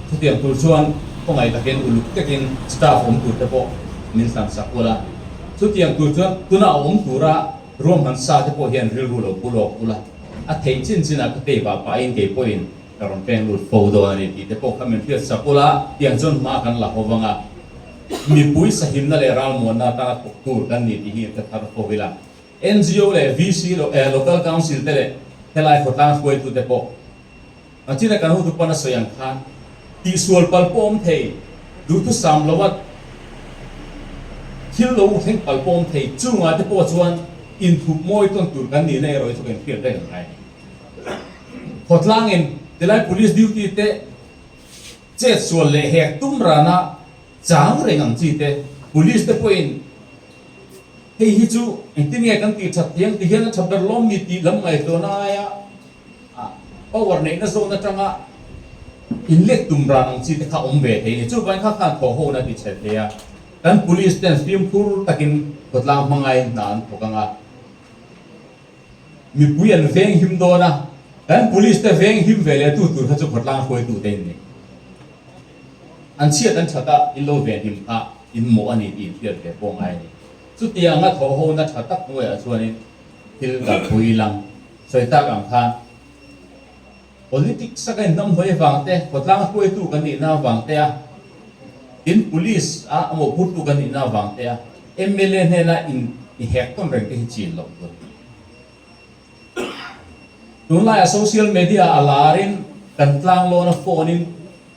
Chutiang tur chuan khawngaih takin uluk takin staff awm tur te pawh min hlansak ul a. Chutiang tur chuan tuna a awm tura ruahman sa te pawh hian rilru lo pu lawk ul a, a theih chin chinah ka tei vah pahin kei pawhin ka rawn peng lut fo dawn a ni tih te pawh kha min hriatsak ul a, tiang chuan hma kan la ho vang a. Mipui sahimna leh ralmuanna atanga thawk tur kan ni tih hi ka thar fo ila. NGO leh VC Local Council te leh helai khawtlang hruaitute pawh China kan hotu pawn a sawi ang khan tihsual pal pawh awm thei, duhthusam loa thil lo thleng pal pawh awm thei, chungah te pawh chuan inthup mawi tawn tur kan nihna erawh hi chu kan hriat reng ang ngai a ni. Khawtlangin tilai Police duty te Chet sual leh hek tum rana chang reng ang chi te, Police te pawhin hei hi chu engtin nge kan tih that thiang ti hian a tha ber lawm mi tih lam ngaihtuahna aia power neihna zawn atanga inlet tum ran ang chi te kha awm ve thei a ni. Chuvangin kha khan thawh hona ti chhe thei a, kan Police ten fimkhur takin khawtlang hmangain hna an thawk ang a. Mipui an veng him dawn a, kan police te veng him ve leh tu tur kha chu khawtlang hruaitu te in ni. An chhiat an that a, in lo ven him kha in mawh a ni tih in hriat ve pawh ngai a ni. Chutianga thawh hona tha tak hnuaiah chuanin thil kalpui lang sawi tak ang khan politics a ka inhnamhnawih avang te, khawtlang hruaitu kan nihna avang te a, tin police a a mawhphurtu kan nihna avang te a, mla hnena in i hek tawn reng te hi chin loh tur. Tunlaiah social media a larin kan tlanglawn a phone in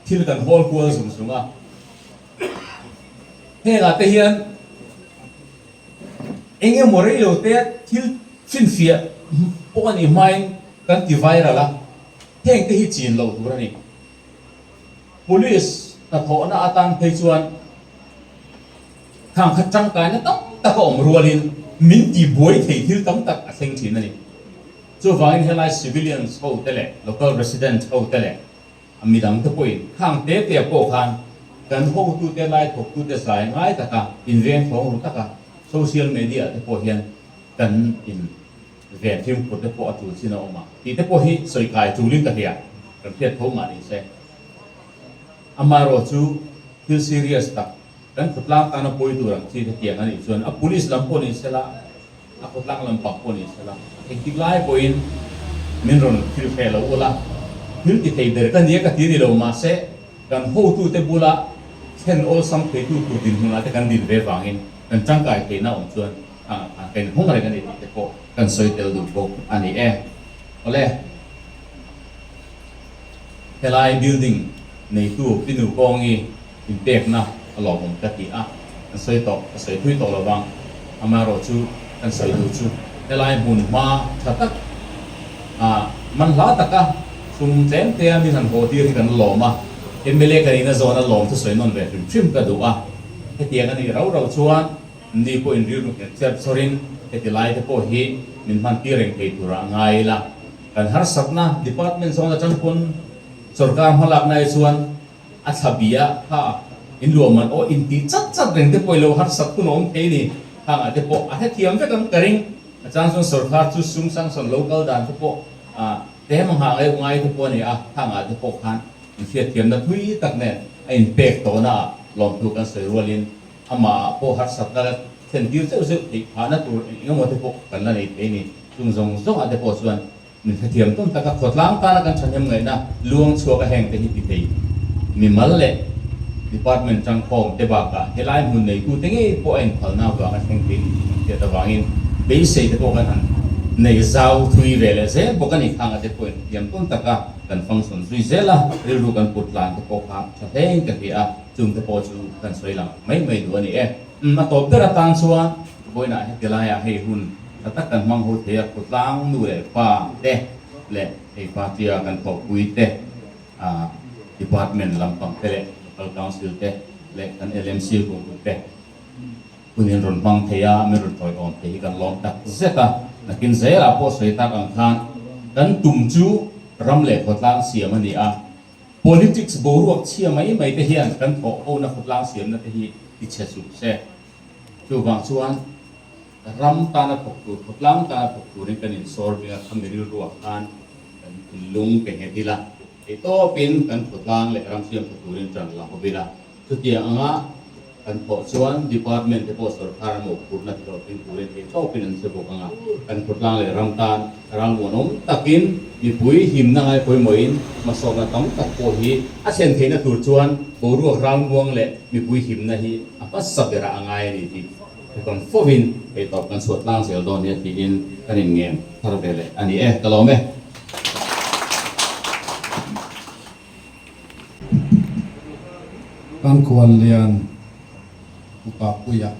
thil kan hawl kual zung zung a, hengah te hian Eng emaw rei lo te thil finfiah pawh a nih hmain kan ti viral a, heng te hi chin loh tur a ni. Police hnathawhna atan phei chuan khang kha tangkaina tam tak a awm rualin min ti buai thei thil tam tak a thleng thin a ni. Chuvangin helai civilians ho te leh local residents ho te leh A midangte pawhin khang te te pawh khan kan hotute lai thawktute zai ngai taka inveng thawng ru taka social media te pawh hian kan in ven fimkhur te pawh a tul chin a awm a tih te pawh hi sawi kai tulin ka hria kan hriat tho mah ni se. Amaherawh chu thil serious tak kan khawtlang tana pawi tur ang chi te tiang a nih chuan a police lam pawh ni sela A khawtlang lam pak pawh ni sela, engtik lai pawhin min rawn thil hreh lo ula, thil ti thei ber ka nia ka ti ni lo, mahse kan hotute bula thlen awlsam theitu tur dinhmunah te kan din ve vangin kan tangkai theihna awm chuan kan inhawng reng a ni tih te pawh kan sawi tel duh bawk a ni e. Awle, helai building neitu Pinu Kawngi inpekna a lawmawm ka ti a, kan sawi tawh, ka sawi thui tawh lovang. Amaherawh chu kan sawi duh chu helai hmun hma tha tak ah man hla taka sum tlem te a min han haw tir hi kan lawm a, mla ka nihna zawn a lawm chu sawi nawn ve hrim hrim ka duh a, hetiang a nih rau rau chuan ni pawhin rilru nghet cherh chawrin heti lai te pawh hi min hman tir reng thei turah ngai ila, kan harsatna department zawn atang pawn sorkar hmalakna hi chuan A thla bia kha in luah man aw in tih chat chat reng te pawh i lo harsat hun a awm thei ni. Khang ah te pawh a hrethiam vek ang ka ring. A chang chuan sorkar chu sum sanction lo kal dan te pawh ah tlem a nghah ngaih ngai te pawh a ni a, khang ah te pawh khan in hriatthiamna thui tak nen a in pek tawhna ah lawmthu kan sawi rualin amah ah pawh harsatna la thlen tir zeuh zeuh theih phahna tur eng emaw te pawh kan la nei thei ni. Chung zawng zawng ah te pawh chuan Min hrethiam tawn taka khawtlang tana kan thahnem ngaihna luang chhuak a heng te hi ti thei. Mimal leh Department tangkhawm te bakah helai hmun neitu te ngei pawh a inphalna avanga thleng thei ni tih kan hriat avangin beisei te pawh kan han nei zau thui ve leh zel bawk a ni. Khang a te pawhin hrethiam tawn taka kan function zui zel a, rilru kan put tlan te pawh kha tha hlein ka hria a, chung te pawh chu kan sawi lang mai mai duh a ni e. A tawp ber atan chuan. Vawiinah heti laiah hei hun tha tak kan hmang ho thei a, khawtlang nu leh pa te leh hei party-a kan thawhpui te, department lampang te leh local council te leh kan LMC rualtu te hun in rawn hmang thei a, min rawn tawiawm thei hi kan lawm tak zet a. Nakin zelah pawh sawi tak ang khan kan tum chu ram leh khawtlang siam a ni a, politics boruak chhia mai mai te hian kan thawh hona khawtlang siamna te hi tichhe suh se. Chuvang chuan ram tana thawk tur, khawtlang tana thawk turin kan insawr bik a, khami rilruah khan kan thinlung pe nghet ila, theitawpin kan khawtlang leh ram siam tha turin ṭan la hawp ila. Chutiang anga kan thawh chuan department te pawh sorkar a mawhphurhna ti hlawhtling turin theitawpin an che bawk anga, kan khawtlang leh ram tan ralmuanawm takin mipui himna ngai pawimawhin hmasawmna tam tak pawh hi a thlen theihna tur chuan boruak ralmuang leh mipui himna hi a hmasa berah a ngai a ni tih hretam fovin hei tawp kan chhuah tlang zel dawn nia tiin kan inngen thar ve leh a ni e, ka lawm e. Kan khuallian upa puia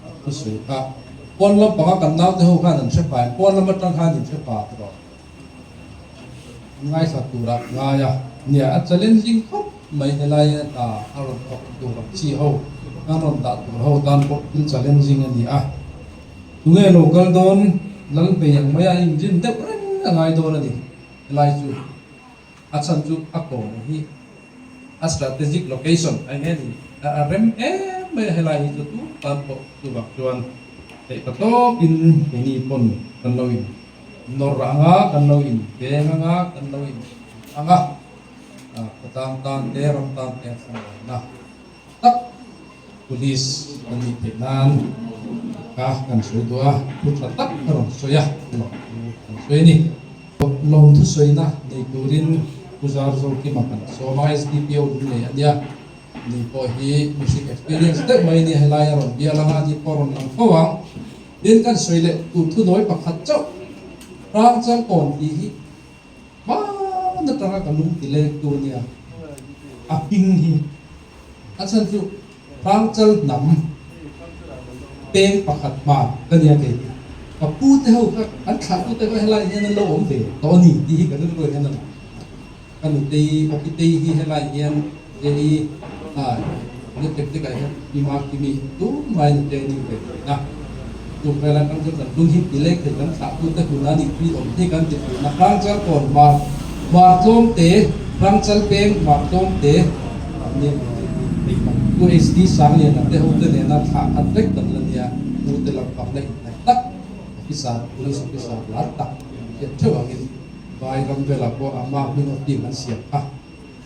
a thusawi kha pawn lampanga kan naute ho khan an hre pa em? Pawn lam atang khan in hre pa tawh. Ngaithla tura ngai a nia, a challenging khawp mai helai a hna a rawn thawk tur ang chi ho an rawn dah tur ho tan pawh thil challenging a ni a, tunge lo kal dawn lal bei ang mai a inrin deuh reng a ngai dawn a ni helai chu a chhan chu a kawm hi a strategic location a eng nge ni a rem em mai a helai hi chu tu tan pawh chuvang chuan theih ta tawpin keini pawn kan lo in. Nawr anga kan lo in peng anga kan lo in anga khawtlang tan te ram tan te thlanglawmna tak police kan nih theih nan ka kan sawi duh a, thu tha tak ka rawn sawi a, lawmthu kan sawi a ni. Lawmthu sawina nei turin Pu Zarzokima kan sawm a, SDPO Lunglei a nia, ni pawh hi mihring experience deuh mai a nia, helai a rawn bial anga ni pawh a rawn lang fo ang. Tin kan sawi leh tur thunawi pakhat chauh Hrangchal kawn tih hi hmaan atanga ka lung ti leng tu ania, a hming hi a chhan chu Hrangchal hnam peng pakhat hma ka nia kei hi ka pu te ho kha an thlah tu te kha helai hian an lo awm ve tawh a ni tih hi ka rilru hian a lang. Ka nutei Awkitei hi helai hian Jei a na tek tek ah hian Pima Kimi tumai nutei a ni ve thin a. Chu velah kan chu kan lung hi ti lek thei kan thlah tute hun a nih tui awm hi kan ti thin a. Hrangchal kawn hmar hmar tlawm te Hrangchal peng hmar tlawm te an nia min ti hi hei kan Pu HD Sangliana te ho te nena thlah khat vek kan la nia Pu te lampang la inhnaih tak officer police officer lar tak an hriat theuh angin Vai ram velah pawh a mah hming a team an siam kha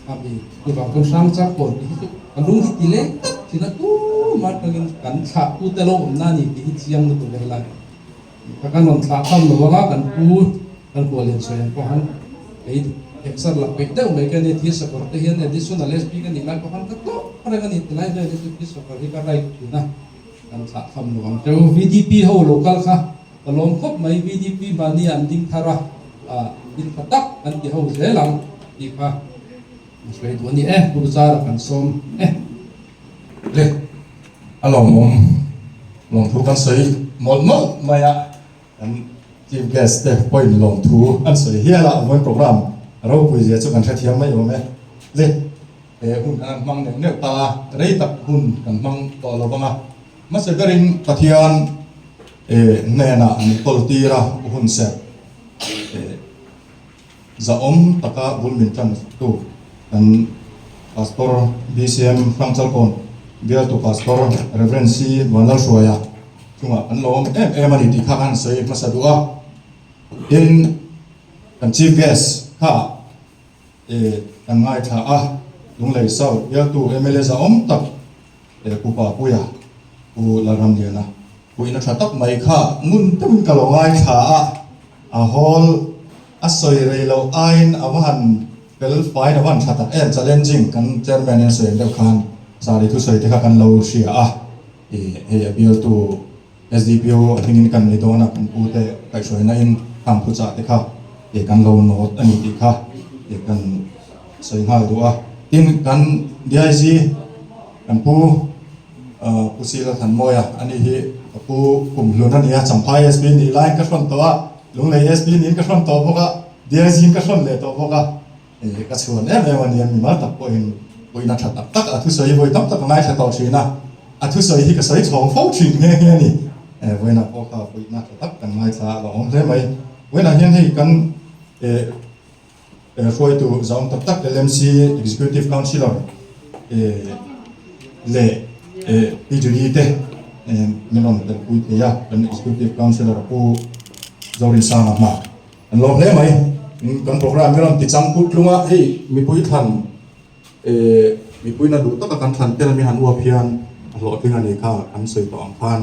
a mi chuvang chuan hrang chak kawn tih hi chu ka lung hi ti leng tak thin a tumah atangin kan thlah tu te lo awm na a ni tih hi chiang lutuk ve helai ka kan rawn thlah tham lo anga kan pu kan kuah lian sawi ang pawh han kei exer lah peih deuh mai ka nia thil sakawr te hian additional SP ka nih lai pawh khan ka tlawh reng a ni tilai vel hi chu thil sakawr hi ka right thin a kan thlah tham lo ang teu VDP ho lo kal kha Ka lawm khawp mai VDP mahni an ding thar a, ding tha tak an ti ho zel ang tih kha a sawi duh a ni e, Pu Zara kan sawm e. Le, a lawmawm lawmthu kan sawi mawlh mawlh mai a, kan Chief Guest te pawhin lawmthu an sawi hial a, vawiin program ropui zia chu kan hrethiam mai awm e. Le, he hun kan han hmang neuh neuh ta a, rei tak hun kan hmang tawh lo vang a, hmasa berin Pathian hnenah an kawl tir a, hun serh zahawm taka bul min tan tu kan Pastor BCM Hrangchalkawn bialtu Pastor Rev. C. Vanlalhruaia chungah kan lo awm em em a ni tih kha kan sawi hmasa duh a. Tin, kan Chief Guest kha kan ngaithla a, Lunglei South bialtu mla zahawm tak Pu Papuia, Pu Lalramliana puihna tha tak mai kha ngun deuhin ka lo ngaithla a, a hawl a sawi rei loh aiin a va han fel faiin a va han tha tak em, challenging kan chairman in a sawi ang deuh khan Sari thusawi te kha kan lo hria a, ih hei a bialtu SDPO a hmingin kan ni dawn a, kan pu te kaihhruaina in khang thuchah te kha ih kan lo nawt a ni tih kha ih kan sawi nghal duh a, tin kan DIG kan pu. Pu Sila Thanmawia a nih hi ka pu Kumhlun a ni a, Champhai SP nih laiin ka hrawn tawh a, Lunglei SP niin ka hrawn tawh bawk a, DIG in ka hrawn leh tawh bawk a, hei ka chhuan em em a ni a, mimal tak pawhin puihna tha tak tak a thusawi vawi tam tak a ngaithla tawh thin a, a thusawi hi ka sawi chhawng fo thin nghe nghe a ni. Vawiinah pawh kha puihna tha tak kan ngaithla a lo awm hle mai. Vawiinah hian hei kan Hruaitu zawng tak tak LMC Executive Councillor leh Pi Judy te min rawn telpui thei a, kan Executive Councillor Pu Zorinsanga hma an lawm hle mai. Kan programme hi rawn ti chang put tlung a, hei mipui thlan mipui na duh taka kan thlan tel mi han uap hian a hlawhtling a ni kha kan sawi tawh ang khan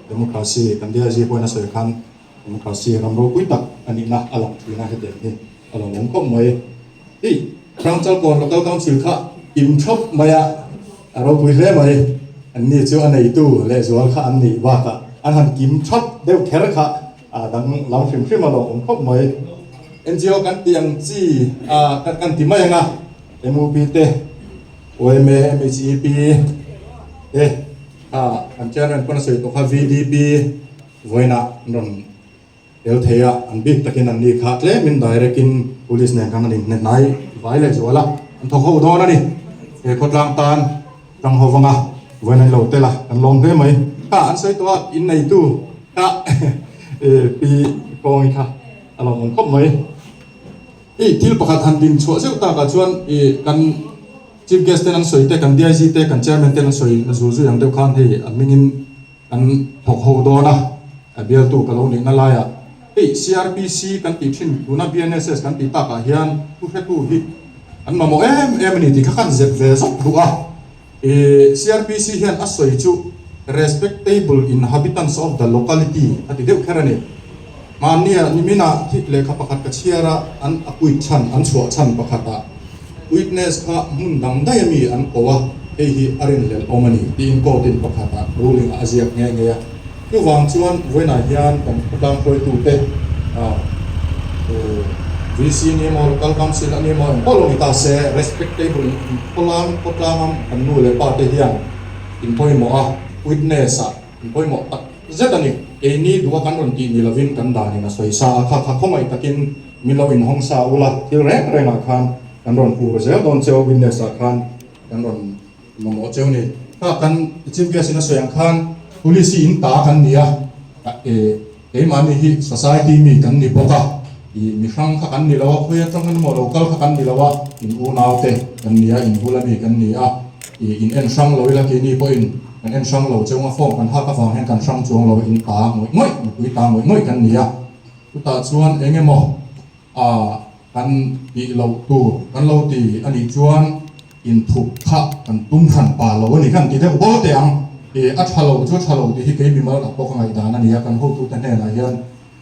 Democracy kan DIG pawhin a sawi khan Democracy ram ropui tak a nihna a lang thin a, hetiang hi a lo awm khawp mai. Hei Hrangchalkawn Local Council kha im thawp mai a, a ropui hle mai. Anni chu a neitu lehzual kha an nih bakah an han kim thawp deuh kher kha a dang lam hrim hrim a lo awm khawp mai. NGO kan tih ang chi a kan ti mai ang a, MUP te, yma, MHEP te kha kan chairman pawn a sawi tawh kha VDP, Vawiinah an rawn tel thei a, an bik takin an ni kha tlemin direct in police nen khan an inhne hnai vai leh zual a, an thawk ho dawn a ni. He khawtlang tan tang ho vanga vawiin an lo tel a, kan lawm hle mai. Kha an sawi tawh a, in neitu kha pi Kawngi kha a lawmawm khawp mai. I thil pakhat han din chhuah zeuh takah chuan i kan Chief Guest ten an sawi te, kan DIG te, kan Chairman ten an sawi zul zui ang deuh khan hei an hmingin Kan thawk ho dawn a, a bialtu ka lo nihna laiah hei CRPC kan tih thin tuna BNSS kan tih takah hian thuhretu hi an mamawh em em a ni tih kha kan zep ve zawk duh a. Ih CRPC hian a sawi chu respectable inhabitants of the locality a ti deuh kher a ni. Hmannia niminah thik lehkha pakhat ka chhiar a, an a kuit chhan, an chhuah chhan pakhatah witness kha hmun dang daih ami an ko a, hei hi a rinhlelh awm a ni tiin court in pakhatah ruling ah a ziak nghe nghe a. Chuvang chuan vawiinah hian kan khawtlang hruaitute VC ni emaw, local council a ni emaw engpawh lo ni ta se respectable khawlang khawtlanga kan nu leh pa te hian inpawimawh a, witness ah In pawimawh tak zet a ni. Keini duha kan rawn tih ni lovin kan danin a sawi sa a, kha kha khawngaih takin min lo inhawng sa ula, thil reng rengah khan kan rawn fur zel dawn cheu, witness ah khan kan rawn mamawh cheu ni. Kha kan Chief Guest in a sawi ang khan Police hi in ta kan ni a, keimahni hi society mi kan ni bawk a, ih mi hrang kha kan ni lo a, khawi atang emaw lo kal kha kan ni lo a, in unau te kan ni a, in bula mi kan ni a, ih in en hrang lo ila keini pawhin Kan en hrang lo cheu nga form kan hak avang hian kan hrang chuang lo in ta ngawih ngawih mipui ta ngawih ngawih kan ni a, chutah chuan eng emaw ah kan tih loh tur kan lo ti a nih chuan inthup kha kan tum hran pa lo a ni kan ti deuh bawl teh ang, ih a tha lo chu a tha lo tih hi kei mimal tak pawh ka ngaihdan a ni a, kan hotute hnenah hian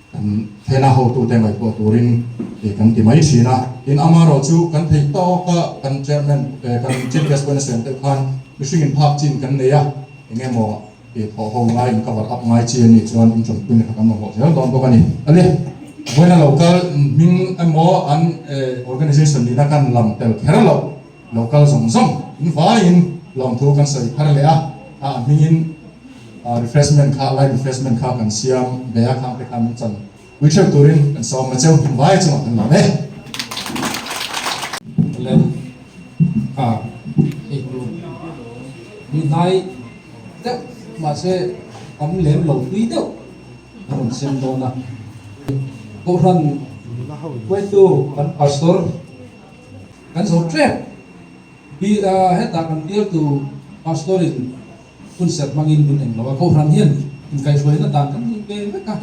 kan thena hotute ngaihtuah turin ih kan ti mai thin a, tin amaherawh chu kan theih tawk a kan chairman kan chief guest pawhin a sawi ang deuh khan mihring in phak chin kan nei a, eng emaw ih thawh ho ngai in cover up ngai chi a nih chuan in tanpuina kha kan mamawh zel dawn bawk a ni. Ale, vawiina lo kal hming emaw an organization nihna kan lam tel kher loh lo kal zawng zawng in vaiin lawmthu kan sawi thar leh a, a hmingin Refreshment kha light refreshment kha kan siam ve a khang te kha min chan pui theuh turin kan sawm a cheu him vai chungah kan lawm e. Len kha hei chu mi hnai deuh mahse tam lem lo tui deuh a rawn sem dawn a. Kohhran hruaitu kan pastor kan zo tep bi hetah kan bialtu pastor in Hun serh hmangin min eng lo a, Kohhran hian inkaihhruaina dan kan nei ve vek a,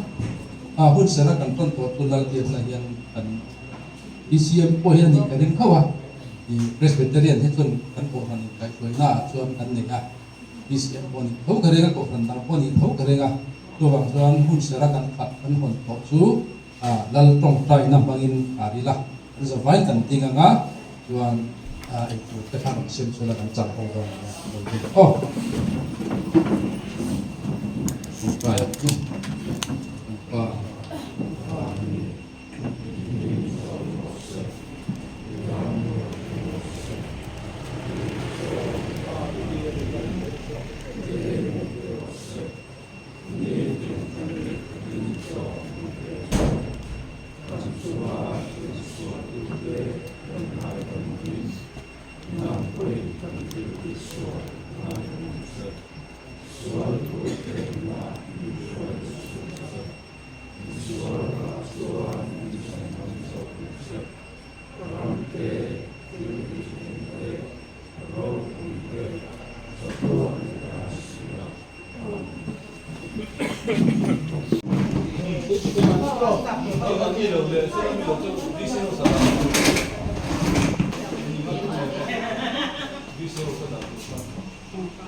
a hun serh a kan tawn tawh chu Lalbiakna hian kan BCM pawh hi a nih ka ring tho a, i Presbyterian hi chuan kan Kohhran inkaihhruaina ah chuan kan nei a, BCM pawh a nih tho ka ring a, Kohhran dang pawh a nih tho ka ring a, chuvang chuan hun serh a kan khat kan hawn tawh chu Lal tawngtaina hmangin a ril a, kan zavai kan ding ang a, chuan eitur te kha rawn siam chhuah la kan chang ho dawn a nia lo ding aw. Tawngtai ang chu kan pa. Engmah min hruai suh ang che, misual lakah chuan min chhanham zawk ang che. Ram te, thil tihhlim te, ropui te, chatuan ni ta si a.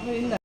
Amen.